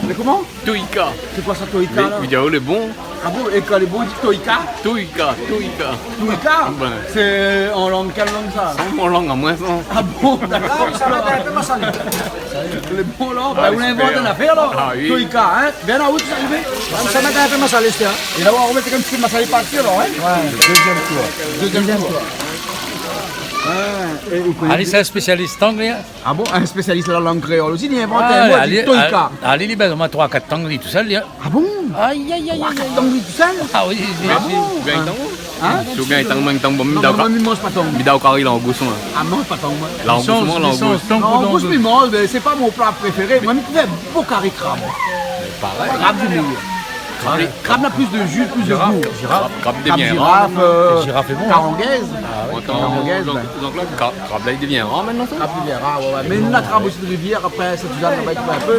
Mé koman ? Toïka. Sé koi sa, toïka, la ? Mé, mé, lé bon. Ah bon, é kan lé bon, i di toïka ? Toïka, toïka. Toïka ? Ben. Sé an lang, kèl lang sa ? Sa, mon lang amoin, sa. Ah bon, dakor. Sa va èt in pé masalé. Lé bon, la. Ah, ben, ou la invant in afèr, la. Ah, oui. Toïka, hein. Ben, la, ou sa arivé ? Sa va èt in pé masalé, sé, hein. É la, ou va romèt in ti pé masalé par dsi, la, hein. Ouais. Dézyèm tour. Dézyèm tour. Dézyèm tour. Ah, é ou koné... Ali, sé in spésialis tang, li, in. Ah bon, in spésialis la lang kréol osi, li invant in mo, li di toika. Ali, li, ben, omoin troi, kat tang, li, tousèl, li, in. Ah bon ? Ay, ay, ay, ay, ay. Troi, kat tang, li, tousèl ? Ah oui, oui, oui. Ah bon ? Ou gingn tang, ou ? In ? Si ou gingn tang, moin, tang, bon, mi dao ka-, mi manz pa tang. Non, moin, mi manz pa tang. Mi dao kari langous, moin. Ah non, pa tang, moin. Langous, moin, langous. Langous, mi manz, mé sé pa mon pla préféré. Moin, mi fé bon kari krab. Parèy. Krab, sé méyèr. Krab, krab na plis de ji, plis de gou. Jiraf. Krab, krab lé bien rar. Jiraf, euh, jiraf lé bon, in. Karangèz. Ah oui, karangèz, ben. Jean-Claude, kra-, krab la, li devien rar mintnan, sa ? Krab lé bien rar, ouais, ouais. Mé nou na krab osi de rivièr, apré, sé toultan laba i fé in pé.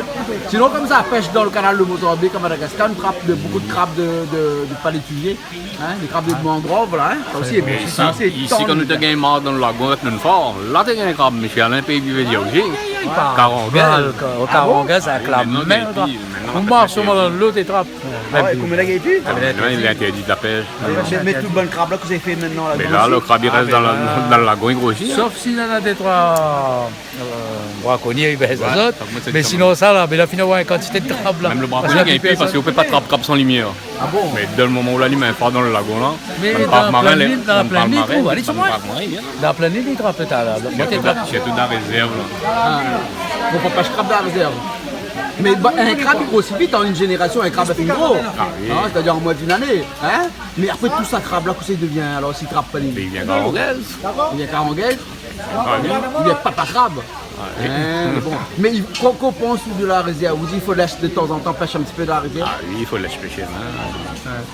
Sinon, konmsa, la pèsh dan le kanal de Mozambique, a Madagascar, nou trap de, bonpé de krab de, de, de palétuvier, in, de krab de mangrove, la, in. Sa osi lé bon. Mé isi, sa, sé isi, kan nou té gingn mar dan le lagon avèk nout far, la té gingn krab, mésyé Alain Péi i vé dir osi. Ay, ay, ay, karangèz. Karangèz, avèk la mèr, mintnan, mintnan, ou marsh dan lo, té trap. Ah ouais, koméla i gingn pi ? Ah, mintnan, lé intèrdi la pèsh. Mé, mé tout bann krab la, kosa i fé mintnan la ? Mé la, le krab, li rès dan la, dan le lagon, li grosi, in. Sof si néna dé troi, euh, brakonié, ben, sa i sot. Mé sinon, sa la, ben, la fine, ouais, kantité de krab la. Mèm le brakonié i gingn pi, parske ou pé pa trap krab san limièr. Ah bon ? Mé dan le moman ou la alim in far dan le lagon la, mé dan la plin nit, dan la plin nit, ou va alé sou moin. Dan la plin nit, li trap ta la. Sirtou dan, sirtou dan la rézèrv la. Ah. Fo pa pèsh krab dan la rézèrv. Mé, ba, in krab i grosi vit, an in zénérasion, in krab i fé gro. Ah oui. In, sétadir an moin d'in ané, in. Mé apré, tout sa krab la, kosa i devien alor, si i trap pa li ? Mé li devien karangèz. Li devien karangèz. Ah oui. Li devien papa krab. Ah oui. In, bon. Mé i, kan, kan ou pans de la rézèrv, ou di, i fo lès de tanzantan pèsh in ti pé dan la rézèrv ? Ah oui, i fo lès pèsh, in.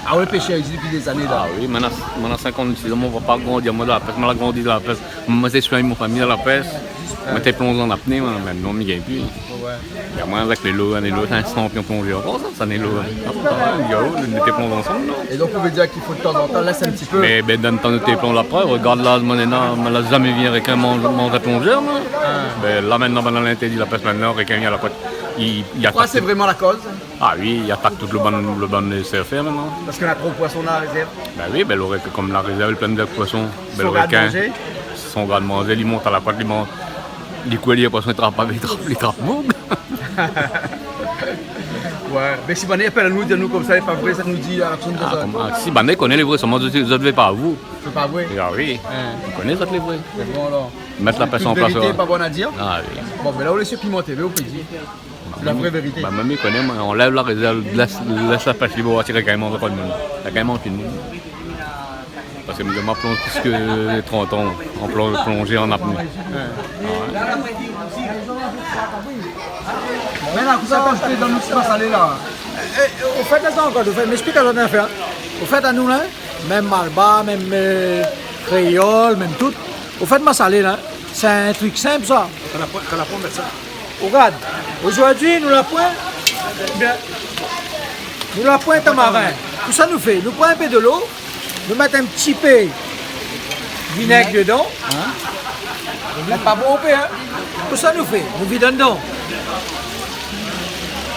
Ah ouais, pèshèr isi dopi dé zané la. Ah oui, moin na, moin na sinkant-sis an, moin la pa grandi, moin, dan la pèsh, moin la grandi dan la pèsh. Moin té suiv mon famiy dan la pèsh. Moin té plonz an apné, moin, mintnan, mi gingn pi. Ouais. É moin, avèk Nélo, Nélo, sé in shanpion plonzèr ankor, sa, sa, Nélo, in. Ah, putain, ouais, nou té plonz ansanm, non ? É donk, ou vé dir k'i fo de tanzantan lès in ti pé. Mé, ben, dan le tan nou té plonz, apré, regard la, moin néna, moin la zamé vi in rékin manz, manz in plonzèr, moin. Ah. Ben, la, mintnan, banna la intèrdi la pèsh, mintnan, rékin i vien la kot, i, i atak. Ou kroi sé vréman la koz ? Ah oui, i atak tout le bann, le bann sèrfèr mintnan. Parske na tro poison dan la rézèrv. Ben oui, ben le rékin, konm la rézèrv lé plin de poison, ben le rékin, son gard manzé, li mont a la kot, li manz, li kour, li, poison, li trap, li trap, li trap boug. Ouais, mé si banna i apèl anou, di anou konmsa, lé pa vré, sa nou di, ah, konmsa. Ah, si banna i koné lé vré, solman zot, zot i vé pa avoué. Sé pa vré ? Ah oui. In. I koné zot lé vré. Sé bon, alor. Mèt la pèsh an plas, vérité, ouais. Pa bon a dir. Ah oui. Bon, ben la, ou lé sir Piment TV, ou pé dir. Sé la vré vérité. Ba, moin, mi koné, moin, anlèv la rézèrv, lès, lès la pèsh lib, ou va tir rékin i manz ankor moun. Rékin i manz fini. Parske moin, moin la plonz plis ke trant an, an plon-, plonzé an apné. Ouais. Ah ouais. Mé la, kosa ou pans dan nout masalé la ? É, é, ofèt, atann, ankor, ofèt, mi ésplik azot in nafèr. Ofèt, anou la, mèm malbar, mèm, euh, kréol, mèm tout. Ofèt, masalé la, sé in trik sinp, sa. Kan la poin, kan la poin, mèt sa. Ogard, ozordi, nou la poin, bien, nou la poin tamarin. Kosa nou fé ? Nou pran in pé dolo, nou mèt in ti pé vinèg dedan. In ? Mé pa bonpé, in. Kosa nou fé ? Nou vid andan.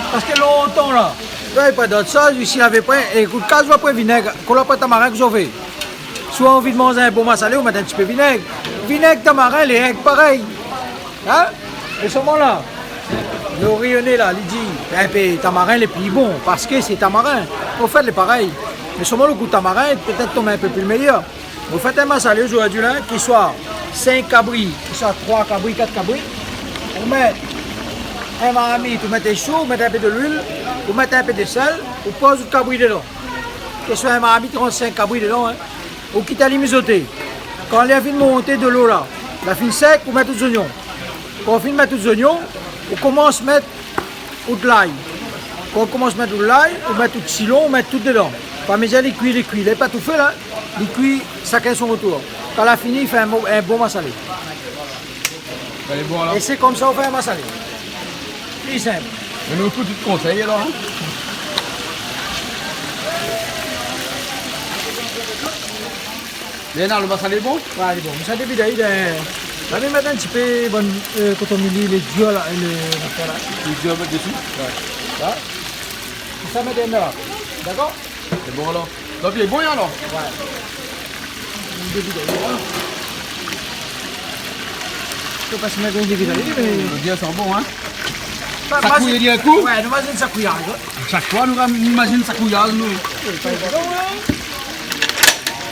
Parske lontan la, la, pa d'ot shoz, isi lavé poin, é kout kaz, la poin vinèg, kan la poin tamarin, kosa ou fé ? Si ou anvi manz in bon masalé, ou mèt in ti pé vinèg. Vinèg, tamarin, lé èg parèy. In ? É solman la, le rényoné la, li di, in pé tamarin lé pli bon, parske sé tamarin. Ofèt, lé parèy. Mé solman le gou tamarin, pétèt tonm in pé pli méyèr. Ou fé in masalé ozordi la, ki soi sink kabri, ki soi troi kabri, kat kabri. Ou mèt in marmit, ou mèt sho, ou mèt in pé de luil, ou mèt in pé de sèl, ou poz out kabri dedan. Ki soi in marmit, trant-sink kabri dedan, in. Ou kit ali mizoté. Kan li la fine monté dolo la, la fine sèk, ou mèt out zoignon. Kan ou fine mèt out zoignon, ou komans mèt out lay. Kan ou komans mèt out lay, ou mèt out silon, ou mèt tout dedan. Fo mizir li kui, li kui. Li lé pa toufé la, li kui, shakinn son tour. Kan la fini, li fé in mo-, in bon masalé. Lé bon, alor. É sé konmsa ou fé in masalé. Pli sinp. Mé nou ékout out konsèy, alor, in. Léna, lo masalé lé bon ? Wé, lé bon. Mé sa dépi dayèr, la, mi mèt in ti pé bann, euh, koton mili, lé dir la, lé, la. Lé dir, mèt dési ? Wé. La. Sa mèt in la. Dakor ? Lé bon, alor ? Donk, lé bon, alor ? Wé. Dépi dayèr, la. Fo pa si mèt dépi dayèr, mé... Lé bien, i san bon, in ? Sa kouy in kou ? Wé, nou mazine sa kouyaz, in. Shak foi, nou ram-, nou mazine sa kouyaz, nou. Wé, pa évidan, in.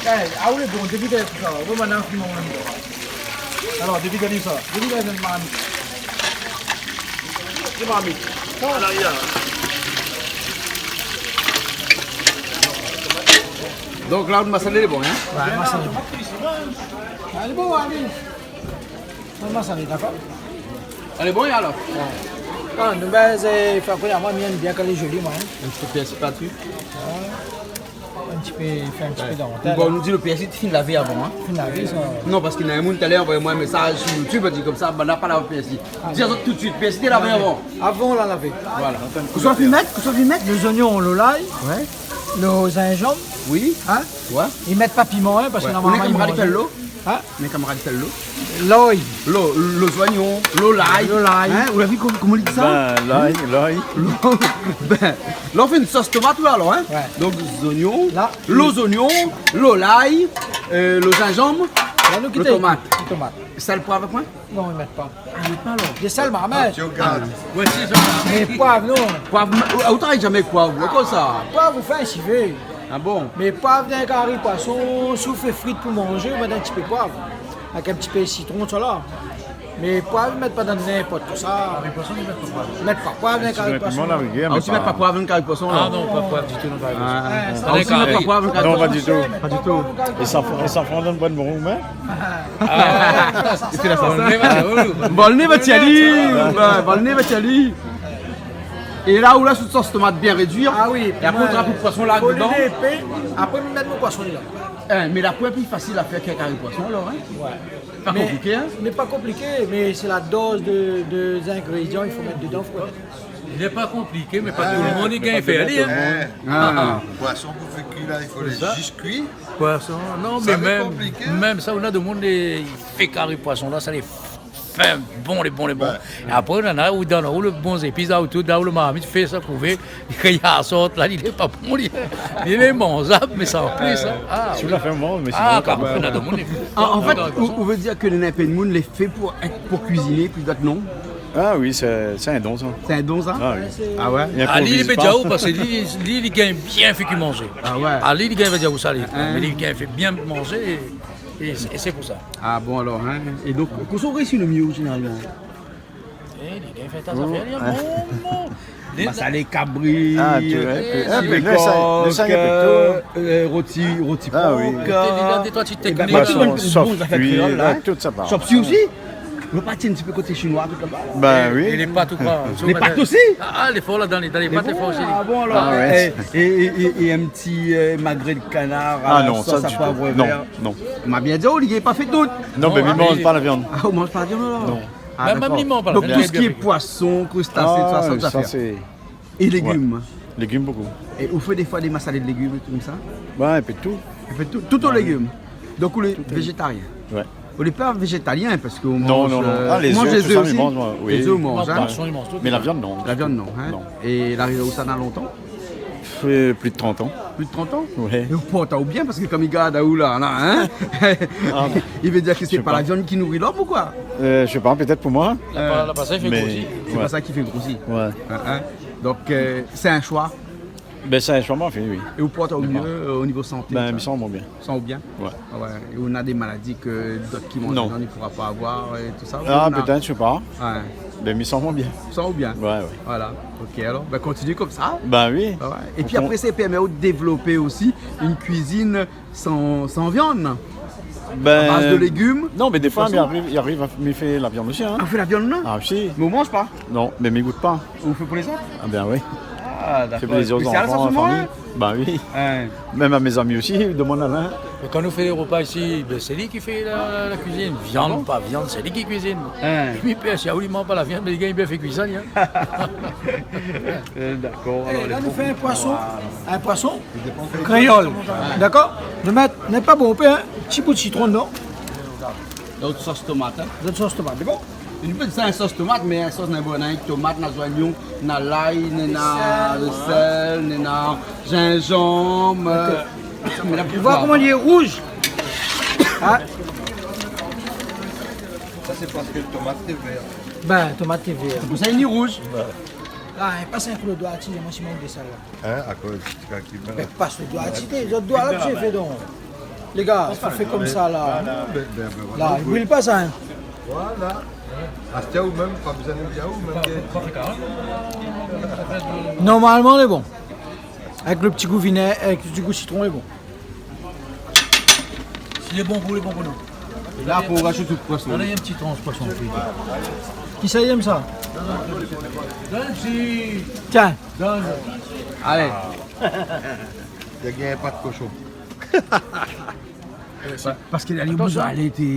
Wé, a, ou lé bon, dépi dayèr, sa va. Bon, mintnan, fini, nou va. Alor, dévid ali sa. Dévid ali sa, marmit. Sé marmit. Ala, ya. Donk la, out masalé lé bon, in ? Wé, masalé lé bon. Alé, bon, alé. Out masalé, dakor ? Lé bon, alor ? Wé. Bon, nou, bin, sé, fé koué, moin, mi èm bien kan lé zoli, moin, in. In ti pé pèrsi partou. Wé. In ti pé, fé in ti pé dantèl. Bon, nou di lo pèrsi, fine lavé avan, in. Fine lavé, sa. Non, parske néna in moun talèr la anvoy amoin in mésaz su YouTube, la di konmsa, banna la pa lav pèrsi. A, di azot toutsuit, pèrsi té lavé avan. Avan, la lavé. Voilà. Kosa ou fine mèt, kosa ou fine mèt ? Lé zoignon, lo lay, wé, lo zinzanm. Wi. In ? Wé. I mèt pa piman, in, parske normalman, i manz. Ou koné koman i apèl lo ? In ? Mé kamarad, i apèl lo ? Lay. Lo, lo zoignon, lo lay. Lo lay. In ? Ou la vi kom-, koman i di sa ? Bin, lay, lay. Lo, bin, la, ou fé in sos tomat, ou, alor, in ? Wé. Donk, zoignon, la, lo zoignon, lo lay, eu, lo zinzanm, la, nou, lo tomat. Lo tomat. Sèl, poiv, poin ? Non, i mèt pa. A, i mèt pa, alor ? Dé sèl, marmèt. Wé, si, sa. Mé poiv, non. Poiv, ou, ou travay zamé èk poiv, konmsa ? Poiv, ou fé in sivé. A bon ? Mé poiv dan in kari poison, si ou fé frit pou manzé, ou mèt in ti pé poiv. Avèk in ti pé sitron, sa la. Mé poiv, i mèt pa dan ninport kosa. Kari poison, i mèt pa poiv. I mèt pa poiv dan in kari poison. Sinon, piman, la, riguèr, a, mé ou mèt pa poiv dan in kari poison, la. A non, pa poiv ditou dan kari poison. A, a, a, ou mèt pa poiv dan in kari poison. Non, pa ditou. Pa ditou. É safran, é safran i donn bon gou, mé. A, sé la sos, in. Bon, nou va tir ali. Wé, bon, nou va tir ali. É la, ou la, sou sos tomat bien rédui. A wi, é apré, ou trap lo poison la dedan. Fo li lé épé, apré, nou mèt lo poison dedan. In, mé la poin pli fasil a fé ke kari poison, alor, in ? Wé. Pa konpliké, in ? Mé pa konpliké, mé sé la doz de, de zingrédian i fo mèt dedan, koué. Lé pa konpliké, mé pa tout lo moun i gingn fé ali, in. A. Poison pou fé kui la, i fo lès zis kui. Poison, non, mé mèm, mèm sa, ou na demoun i fé kari poison la, sa lé fin bon, lé bon, lé bon. Wé. É apré, ou na, ou donn, ou lo bon zépis, ou tout, ou lo marmit, fé sa kouvé, kan i sort la, li lé pa bon, li, li lé manzab, mé sa an plis, in. A, si ou la fé manzé, mé sinon, kan mèm, ou na demoun i fé. An, an fèt, ou, ou vé dir ke néna in pé demoun lé fé pou, pou kuiziné, pi dot non ? A wi, sé, sé in don, sa. Sé in don, sa ? A wi. A wé ? I inproviz pa. Ali, li pé dir aou, parske li, li, li gingn bien fé kui manzé. A wé. Ali, li gingn fé dir aou sa, li. In ? Mé li gingn fé bien manzé, é, é sé, é sé pou sa. A bon, alor, in ? É donk, kosa ou réisi lo myé, zénéralman ? É, li gingn fé ta zafèr, li, in, bon, bon. Masalé kabri, a, tout, in, in pé, in pé, in pé, in pé, kok, eu, roti, roti por. A wi. Li na dé troi ti téknik. Poison, bon, sof kui, zafèr kréol la, in. Tout sa, par kont. Chop suey osi ? Ou pa tir in ti pé koté shinoi, tout laba la. Bin wi. É lé pat ou pa ? Lé pat osi ? A, a, lé for la, dan lé, dan lé pat, lé for osi. A bon, alor. A wé. É, é, é, é in ti, eu, magret de kanar a la sos poiv vèr. A non, sa, ditou. Non, non. Ma bien di, ou la pa fé tout. Non, mé mi manz pa la viann. A, ou manz pa la viann, alor ? Non. A, dakor. Mèm, mèm, mi manz pa la viann. Donk, tout sak lé poison, krustasé, tout sa, sa, ou fé. A, sa, sé Légim. Légim, bokou. É ou fé défoi dé masalé de légim, tout sa ? Wé, in pé de tout. In pé de tout, tout o légim. Donk, ou lé vézétarien. Wé. Ou lé pa vézétalien, parske ou manz, eu, ou manz lé zèf osi. Non, non, non. A, lé zèf, tout sa, mi manz, moin, wi. Lé zèf, ou manz, in ? Poison, mi manz tout. Mé la viann, non. La viann, non, in ? Non. É la arivé ousa, na lontan ? Fé plis de trant an. Plis de trant an ? Wé. É ou port aou bien, parske kom i gard aou la, la, in ? A bon. I vé dir ke sé pa la viann ki nouri lom, ou koi ? Eu, mi sé pa, pétèt pou moin. La pa, la pa sa i fé grosi. Mé sé pa sa ki fé grosi. Wé. In, in. Donk, eu, sé in shoi. Bin, sé in shoi ma fé, wi. É ou port aou myé, eu, o nivo santé, sa ? Bin, mi sanm amoin bien. Sanm aou bien ? Wé. A wé. É ou na dé maladi ke dot ki manz viann i poura pa avoir é tout sa, ou na ? A, pétèt, mi sé pa. Wé. Bin, mi sanm amoin bien. Sanm aou bien ? Wé, wé. Voilà. Ok, alor, bin, kontinié konmsa. Bin wi. A wé. É pi apré, sa i pèrmé aou de dévlopé osi in kuizine san, san viann. Bin, a baz de légim, poison. Non, mé défoi, mi ariv, mi ariv a, mi fé la viann osi, in. A, ou fé la viann, non ? A, si. Mé ou manz pa ? Non, mé mi gout pa. Ou fé pou lézot ? A bin wi. A, dakor. Fé plézir o zanfan, a la fami. Spésial, sa, sé bon, in ? Bin wi. In. Mèm a mé zami osi, i demann Alain. Mé kan nou fé lé ropa isi, bin, sé li ki fé la, la kuizine. Viann, pa viann, sé li ki kuizine. In. É pi, pèr, si ou li manz pa la viann, mé li gingn bien fé kui sa, li, in. Eu, dakor, alor, la, nou fé in poison, in poison kréol. Dakor ? Nou mèt, mèt pa bonpé, in, ti bout sitron dedan. Donk, sos tomat, in ? Donk, sos tomat, dakor ? Nou pé di sa in sos tomat, mé in sos, na, bon, na tomat, na zoignon, na lay, na, na sèl, na zinzanm, eu, mé la, ou voi koman li lé rouz ? In ? Sa, sé parske lo tomat lé vèr. Bin, tomat lé vèr. Sé pou sa li lé rouz. Bin. A, é pas in kou lo doi, ti, moin, si mank de sèl la. In, akoz, kan ki... Mé pas lo doi, ti, zot doi la, kosa i fé donk ? Lé gars, fo fé konmsa la. Bin, bin, bin, voilà. La, i bril pa sa, in. Voilà. Astèr ou mèm, pa bezoin di aou, mèm. Normalman lé bon. Avèk lo ti gou vinèg, avèk lo ti gou sitron, lé bon. Si lé bon pou, lé bon pou nou. La, pou razout tout poison. Alé, in ti transh poison fri. Kisa i èm sa ? Donn si. Tiens. Donn. Alé. Li la gingn pa de koshon. Pa-, parske la, li la bouzé alé, té.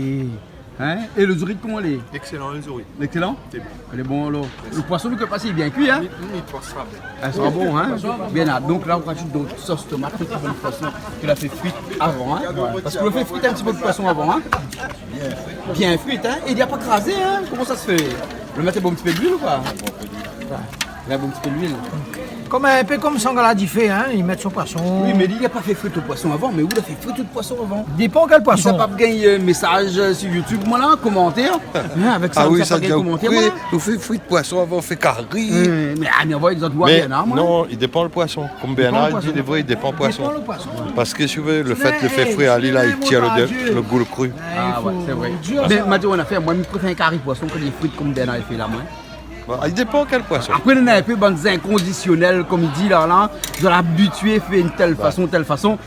Hein ? É lo zori, koman lé ? Excellent, lo zori. Excellent ? Lé bon. Lé bon, alor. Lo poison, nou koné pa si lé bien kui, hein ? Mi, mi pans pa bien. Lé bon, hein ? Bien, la, donk la, ou razout dot sos tomat, tout bon poison ke la fé frir avan, hein ? Parske ou la fé frir in ti pé lo poison avan, hein ? Bien frir, hein ? É li la pa krazé, hein ? Koman sa i fé ? Ou la mèt in bon ti pé d'luil ou pa ? Ouais. Avèk in ti pé d'luil. Kom, in pé kom Sangala di fé, hein, li mèt son poison. Oui, mé li la pa fé frir lo poison avan, mé ou la fé frir lo poison avan. Dépan kèl poison. Sa pa gingn, euh, mésaz, euh, sur YouTube, moin la, komantèr. Hein, avèk sa, ah oui, sa pa gingn komantèr, moin la. Ou fé frir lo poison avan, ou fé kari. Euh, mé, ah, mé anvoy zot voir bien, hein, moin. Non, i dépan lo poison. Kom Bernard i di, lé vré, i dépan lo poison. Dépan lo poison. Parske si ou vé, lo fèt de fé frir ali la, li tir lo, lo gou, lo kri. Ah ouais, sé vré. Mé, ma di, ou la fé, moin, mi préfèr in kari poison ke lé frir kom Bernard i fé la, moin. Bon, i dépan kèl poison. Apré, nou néna in pé bann zinkondisionèl, kom i di la, la, zot lé abitié fé in tèl fason, tèl fason.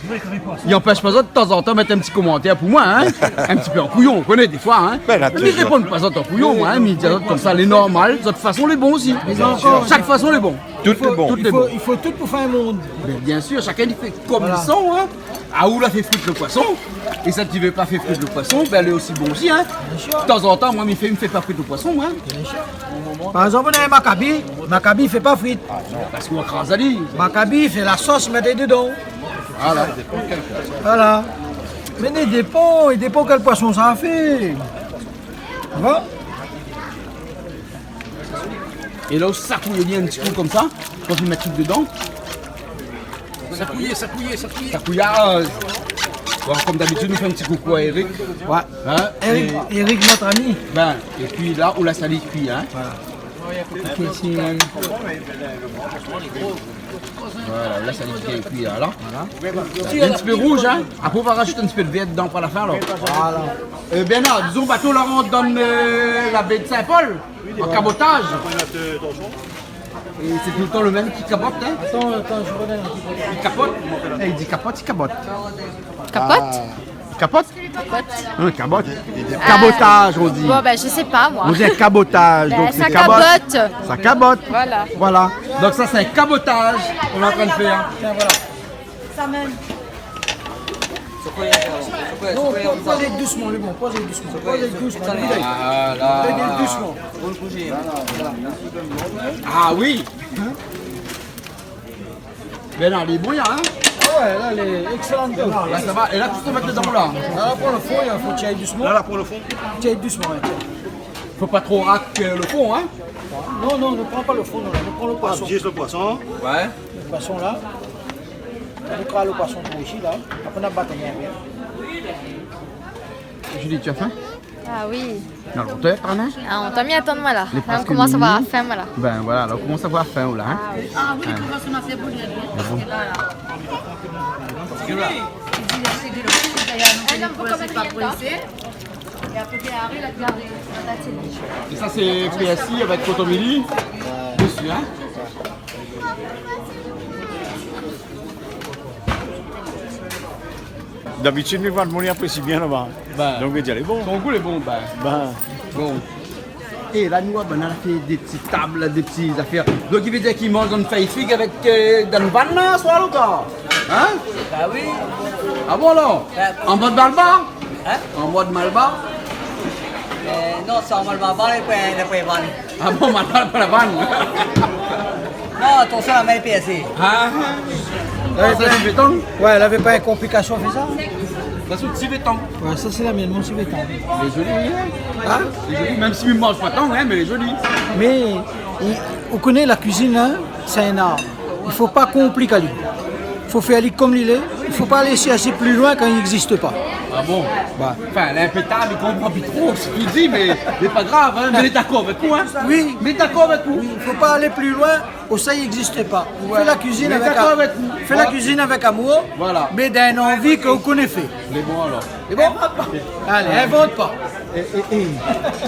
I anpèsh pa zot, tanzantan, mèt in ti komantèr pou moin, hein. In ti pé an kouyon, ou koné, défoi, hein. Bin, la, mi réponn pa zot an kouyon, moin, hein, mi di azot konmsa, lé normal, zot fason lé bon osi. Mé ankor, shak fason lé bon. Tout lé bon. Tout lé bon. I fo, i fo tout pou fé in monn. Bin, biensir, shakinn i fé kom li san, hein. Ah, ou la fé frir lo poison, é sak i vé pa fé frir lo poison, bin, lé osi bon osi, hein. Biensir. Tanzantan, moin, mi fé, mi fé pa frir lo poison, moin. Biensir. Par égzanp, nou néna makabi, makabi i fé pa frir. Ah non, parske ou kraz ali. Makabi i fé la sos, mèt dedan. Voilà. Voilà. Mé i dépan, i dépan kèl poison sa i fé. Bon. É la, ou sakouy bien in ti kou konmsa, kan ou mèt tout dedan. Sakouy, sakouy, sakouy. Sakouyaz. Bon, kom dabitid, nou fé in ti koukou à Eric. Ouais. Hein ? Eric, é Eric, nout ami. Bin, épi la, ou lès ali kui, hein. Voilà. Ok, si. Voilà, la, sa i lé bien kui, la. Voilà. In ti pé rouz, hein. Apré, ou va razout in ti pé d'vèr dedan pou la fin, alor. Voilà. Euh, Bernard, dizon, bato la, ou donn, euh, la bèy Sin-Pol, an kabotaz. É sé toultan lo mèm ki kabot, hein. Atann, atann, mi rogard in ti pé. Li kapot. Eh, li di kapot, li kabot. Kapot ? Ah. Kapot ? Kapot. Hein, kabot. Ah. Kabotaz, on di. Bon, bin, mi koné pa, moin. On di in kabotaz, donk sa kabot. Bin, sa kabot. Voilà. Voilà. Donk sa, sé in kabotaz k'ou lé antrin d'fèr. Tiens, voilà. Sa mèm. Non, po-, poz ali dousman, lé bon, poz ali dousman. Poz ali dousman. Ah, la. Poz ali dousman. Ah oui. Hein ? Bernard, lé bon, la, hein ? Ah ouais, la, lé excellent. La, sa va. É la, tout sa i mèt dedan, la. La, la, pou lo fon, i fo tir dousman. La, la, pou lo fon. Tir dousman, ouais, tir. Fo pa tro rak, euh, lo fon, hein ? Non, non, nou pran pa lo fon, non, la. Nou pran lo poison. Ah, zis lo poison. Ouais. Lo poison, la. Nou kraz lo poison pou isi, la. Apré, nou bat bien, bien. Julie, tu as faim ? Ah oui. Non, lontan, pa, non ? Ah, lontan mi atann, moin, la. La, mi komans avoir fin, moin, la. Bin voilà, la, ou komans avoir fin, la, hein. Ah oui. Ah oui, li komans avoir fin, moin, la. Mé bon. É sa, sé pèrsi avèk kotomili dési, hein. Dabitid, mi voi demoun i aprési bien laba. Bin. Donk, mi di, lé bon. Son gou lé bon, bin. Bin. Bon. É la, nou, bin, la fé dé ti tab, dé ti zafèr. Donk, i vé dir ki manz in fèy fig avèk, euh, dann vann, la, swar, ou koi ? Hein ? Ba oui. Ah bon, alor ? Bin. An mod malbar ? Hein ? An mod malbar ? Euh, non, sé an mod malbar, lé pwin, lé pwin vann. Ah bon, malbar, pa la vann. Non, atansion, la min lé pèrsé. Ah. Ouais, sa, sé béton ? Ouais, lavé pa in konplikasion, fé sa ? Sa, sé ti béton. Ouais, sa, sé la mienne, mon ti béton. Lé zoli, oui, hein ? Hein ? Lé zoli, mèm si mi manz pa tan, hein, mé lé zoli. Mé, i, ou koné la kuizine, hein, sé in ar. I fo pa konplik ali. Fo fé ali kom li lé. I fo pa alé shèrsh pli loin kan li égzis pa. Ah bon ? Bah. Enfin, lé in pé tar, mi konpran pi tro sak ou di, mé, mé pa grav, hein, mé lé dakor avèk ou, hein. Oui. Mé dakor avèk ou. Oui, fo pa alé pli loin, ou sa i égzis pa. Ouais. Fé la kuizine avèk, fé la kuizine avèk amour, mé dann in anvi ke ou koné fé. Mé bon, alor. Sé bon ? Alé, invant pa. É, é, é.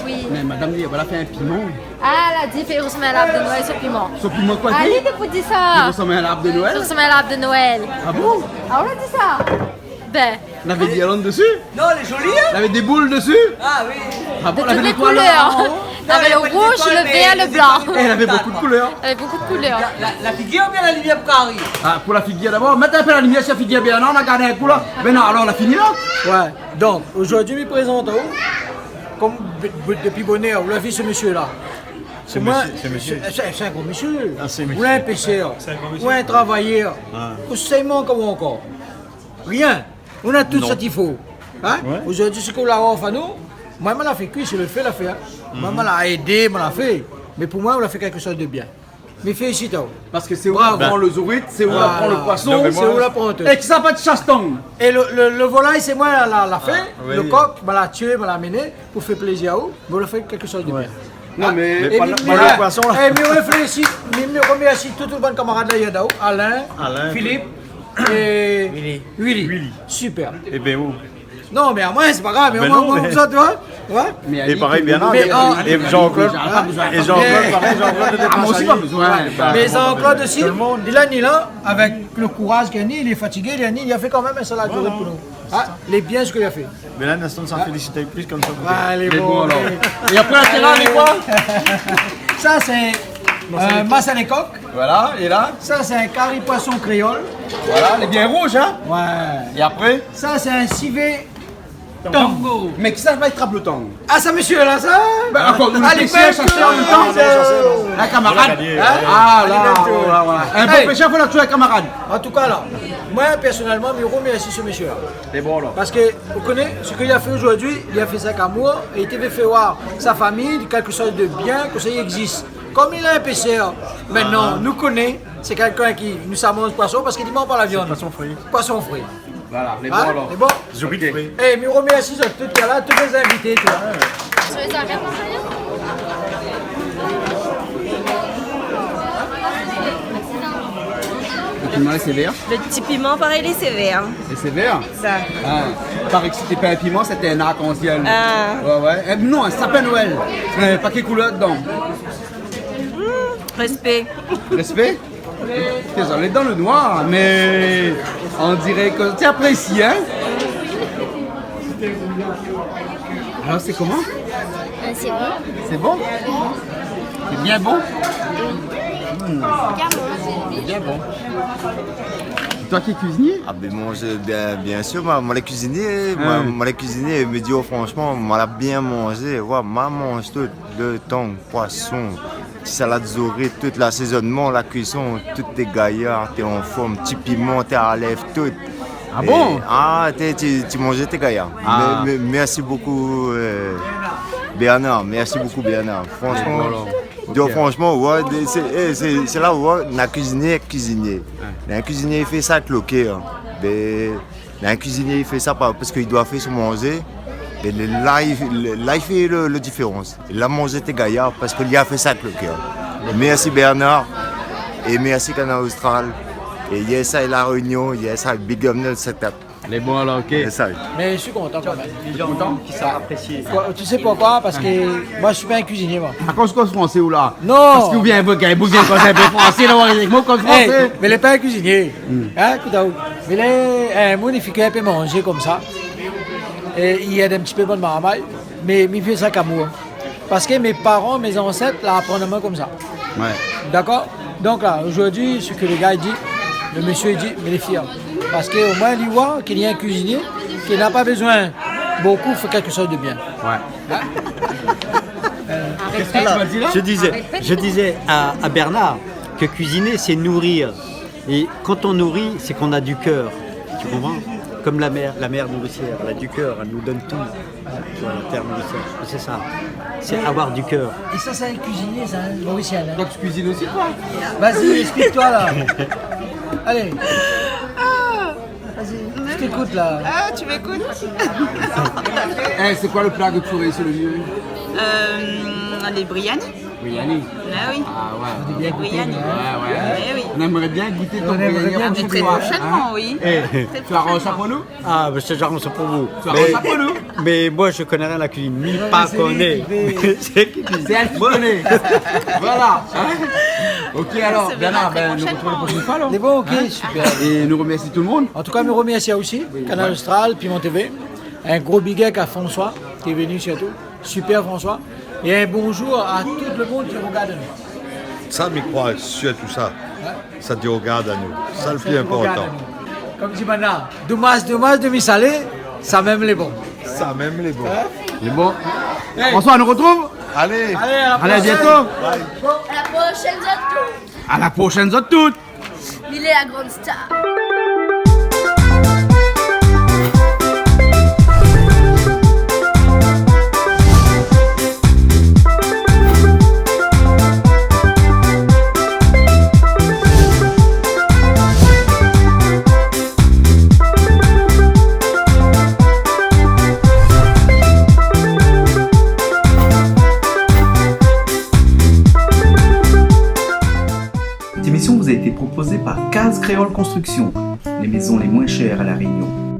Oui. Mé madam, li la fé in piman. Ah, la di, fé rosanm in larb de Noèl, son piman. Son piman koi ? Ah, li té pou di sa. Li rosanm in larb de Noèl ? Rosanm in larb de Noèl. Ah bon ? Ah, ou la di sa. Bin. Navé girland dési ? Non, lé zoli, hein ? Navé dé boul dési ? Ah oui. Ah bon, navé dé koulèr. Navé lo rouz, lo vèr, lo blan. Eh, navé bonpé de koulèr. Navé bonpé de koulèr. La, la, la figir oubien la limièr pou kari ? Ah, pou la figir dabor. Mèt in pé la limièr si la figir, bin non, nou la gard in kou la. Bin non, alor, la fini la ? Ouais. Donk, zordi, mi prézant aou, konm b-, b-, dopi bonèr, ou la vi se mésyé la. Sé moin, sé, sé in gro mésyé. Ah, sé mésyé. Ou in pésèr, ou in travayèr. Ah. Ou sé mank aou ankor ? Rien. Ou na tout sak i fo. Hein ? Ouais. Zordi, sak ou la ofèr anou, moin, moin la fé kui, sé lo fé la fé, hein. Moin, moin la édé, moin la fé. Mé pou moin, ou la fé kékshoz de bien. Mi félisit aou. Parske sé ou la pran lo zourit, sé ou la pran lo poison, sé ou la pran tout. É kisa la fé shastang ? É lo, lo, lo volay, sé moin la, la, la fé. Ah, oui. Lo kok, moin la tié, moin la amené pou fé plézir aou. Mé ou la fé kékshoz de bien. Non, mé, é pa, mi, pa lo poison la. É mi réfléshi, mi, mi romèrsi tout, tout bann kamarad la, i yé daou, Alain, Philippe é Willy. Willy. Super. É bin, ou Non, mé amoin, sé pa grav, mé omoin, omoin, mé sa, tu vois, ouais. É parèy, bien, non, mé, é Jean-Claude, é Jean-Claude, parèy, Jean-Claude, ah, moin osi, pa bezoin. Mé Jean-Claude osi, li la ni la, avèk lo kouraz ke li ni, li lé fatigé, li la ni, li la fé kanmèm in salad zourit pou nou. Ah, lé bien sak li la fé. Mé la, Naston, sa félisit plis konmsa. Ouais, lé bon, alor. É apré, sé la, lé koi ? Sa, sé, euh, masalé kok. Voilà, é la ? Sa, sé in kari poison kréol. Voilà, lé bien rouz, hein ? Ouais. É apré ? Sa, sé in sivé Tango. Mé kisa la trap lo tang ? Ah, sa mésyé la, sa ? Bin, ankor, nou, lé pésèr, sa, sa, lo tang. In kamarad. Voilà. Ah, la, voilà, voilà. In bon pésèr, fo la tié in kamarad. An tou ka, la, moin, pèrsonèlman, mi romèrsi se mésyé la. Sé bon, la. Parske, ou koné, sak li la fé zordi, li la fé sa avèk amour, é li té vé fé oir son famiy kékshoz de bien, ke sa i égzis. Konm li lé in pésèr, mintnan, nou koné, sé kèlkin ki, nou sa manz poison, parske li manz pa la viann. Poison fri. Poison fri. Voilà, lé bon, alor. Lé bon ? Zourit fré. É, mi romèrsi zot tout, la, tout lé zinvité, tout. Lo piman, lé sévèr ? Lo ti piman, parèy, lé sévèr. Lé sévèr ? Sa. Ah. Parèy ke si té pa in piman, sété in arkansièl. Ah. Ouais, ouais. Eh, non, in sapin Noèl. Eh, pa kèl koulèr dedan ? Hmm, respé. Respé ? Dézolé, dan lo noir, mé on diré ke ou aprési, hein ? Alor, sé koman ? Euh, c'est bon. Sé bon ? Sé bien bon ? Oui. Hmm. Bien bon. Sé bien bon. Sé toi ki lé kuizinié ? Ah, bin, moin, sé bien, bien sir, moin, moin lé kuizinié, moin, moin lé kuizinié, mé di, oh, franshman, moin la bien manzé, ouais, moin la manz tout, lo tang, poison, ti salad zourit, tout lasézonman, la kuison, tout té gayar, té anform, ti piman, té alèv, tout. Ah bon ? É, ah, té, ti, ti manzé té gayar. Ah. Mé, mé, mèrsi bokou, euh, Bernard. Mèrsi bokou, Bernard. Franshman, voilà. Di, franshman, ouais, sé, é, sé, sé la ou voi, na kuizinié, kuizinié. Ouais. Na kuizinié, li fé sa avèk lo kèr. Mé Na in kuizinié, li fé sa pa, parske li doi fé son manzé. É lé, la, li, lé, la, li fé lo, lo diférans. É la, manzé té gayar, parske li la fé sa avèk lo kèr. Mèrsi Bernard. É mèrsi Kanal Austral. É yes, aï La Réunion, yes, aï big up nout sétup. Lé bon, alor, OK. Yes, aï. Mé mi lé kontan kanmèm. Lé zan ki sa aprésié. Koi, ou sé poukoi ? Parske moin, mi lé pa in kuizinié, moin. Akoz ou koz fransé, ou la ? Non. Parske ou vien, ou vien, ou vien koz in pé fransé, la, avèk moin, ou koz fransé. Eh, mé lé pa in kuizinié. Hmm. Hein, ékout, aou. Mé lé, eh, moin, mi fé ke in pé manzé konmsa. É li èd in ti pé bann marmay, mé mi fé sa avèk amour. Parske mé paran, mé zansèt la aprann amoin konmsa. Ouais. Dakor ? Donk la, zordi, sak lo gars i di, lo mésyé i di, mé lé fièr. Parske omoin, li voi ke li lé in kuizinié, ke li na pa bezoin bokou, fé kékshoz de bien. Ouais. Hein ? Euh, qu'est-ce que tu m'as dit là ? Je disais, je disais à, à Bernard que cuisiner, c'est nourrir. Et quand on nourrit, c'est qu'on a du cœur. Tu comprends ? Comme la mère, la mère nourricière, elle a du cœur, elle nous donne tout. Tu vois, la terre nourricière, c'est ça. C'est avoir du cœur. Et ça, c'est un cuisinier, ça, un Mauricien, hein. Donc, tu cuisines aussi, toi ? Vas-y, explique-toi, là. Allez. Vas-y. Écoute là. Ah, tu m'écoutes ? Eh, c'est quoi le plat que tu trouves ici le mieux ? Euh, les briani. Briani ? Ah oui. Ah ouais. Briani. Ouais, ouais. Eh oui. On aimerait bien goûter ton briani la prochaine fois, hein ? Très prochainement, oui. Eh, tu arranges ça pour nous ? Ah, ben, c'est genre, c'est pour vous. Tu arranges ça pour nous ? Mais moi, je connais rien à la cuisine. Mi pa koné. C'est elle qui cuisine. Voilà. Hein ? Ok, alors, Bernard, ben, nous retrouvons la prochaine fois, alors. Hein ? C'est bon, ok, super. Et nous remercions tout le monde. En tout cas, mi remèrsi aou osi, Kanal Austral, Piment T V. Un gros big up à François, qui est venu surtout. Super François. Et un bonjour à tout le monde qui regarde nous. Sa, mi kroi sirtou sa. Ouais. Sa té i rogard anou. Sa lé pli inportan. Sa té i rogard anou. Kom di banna, domoz, domoz, domoz salé, sa mèm lé bon. Sa mèm lé bon. Hein ? Lé bon. Hey. François, nou retrouv. Allez. Allez, à la prochaine. Allez, à bientôt. Bye. À la prochaine, zot tout. À la prochaine, zot tout. Il est la grande star. Cette émission vous a été proposée par Case Créole Construction, les maisons les moins chères à La Réunion.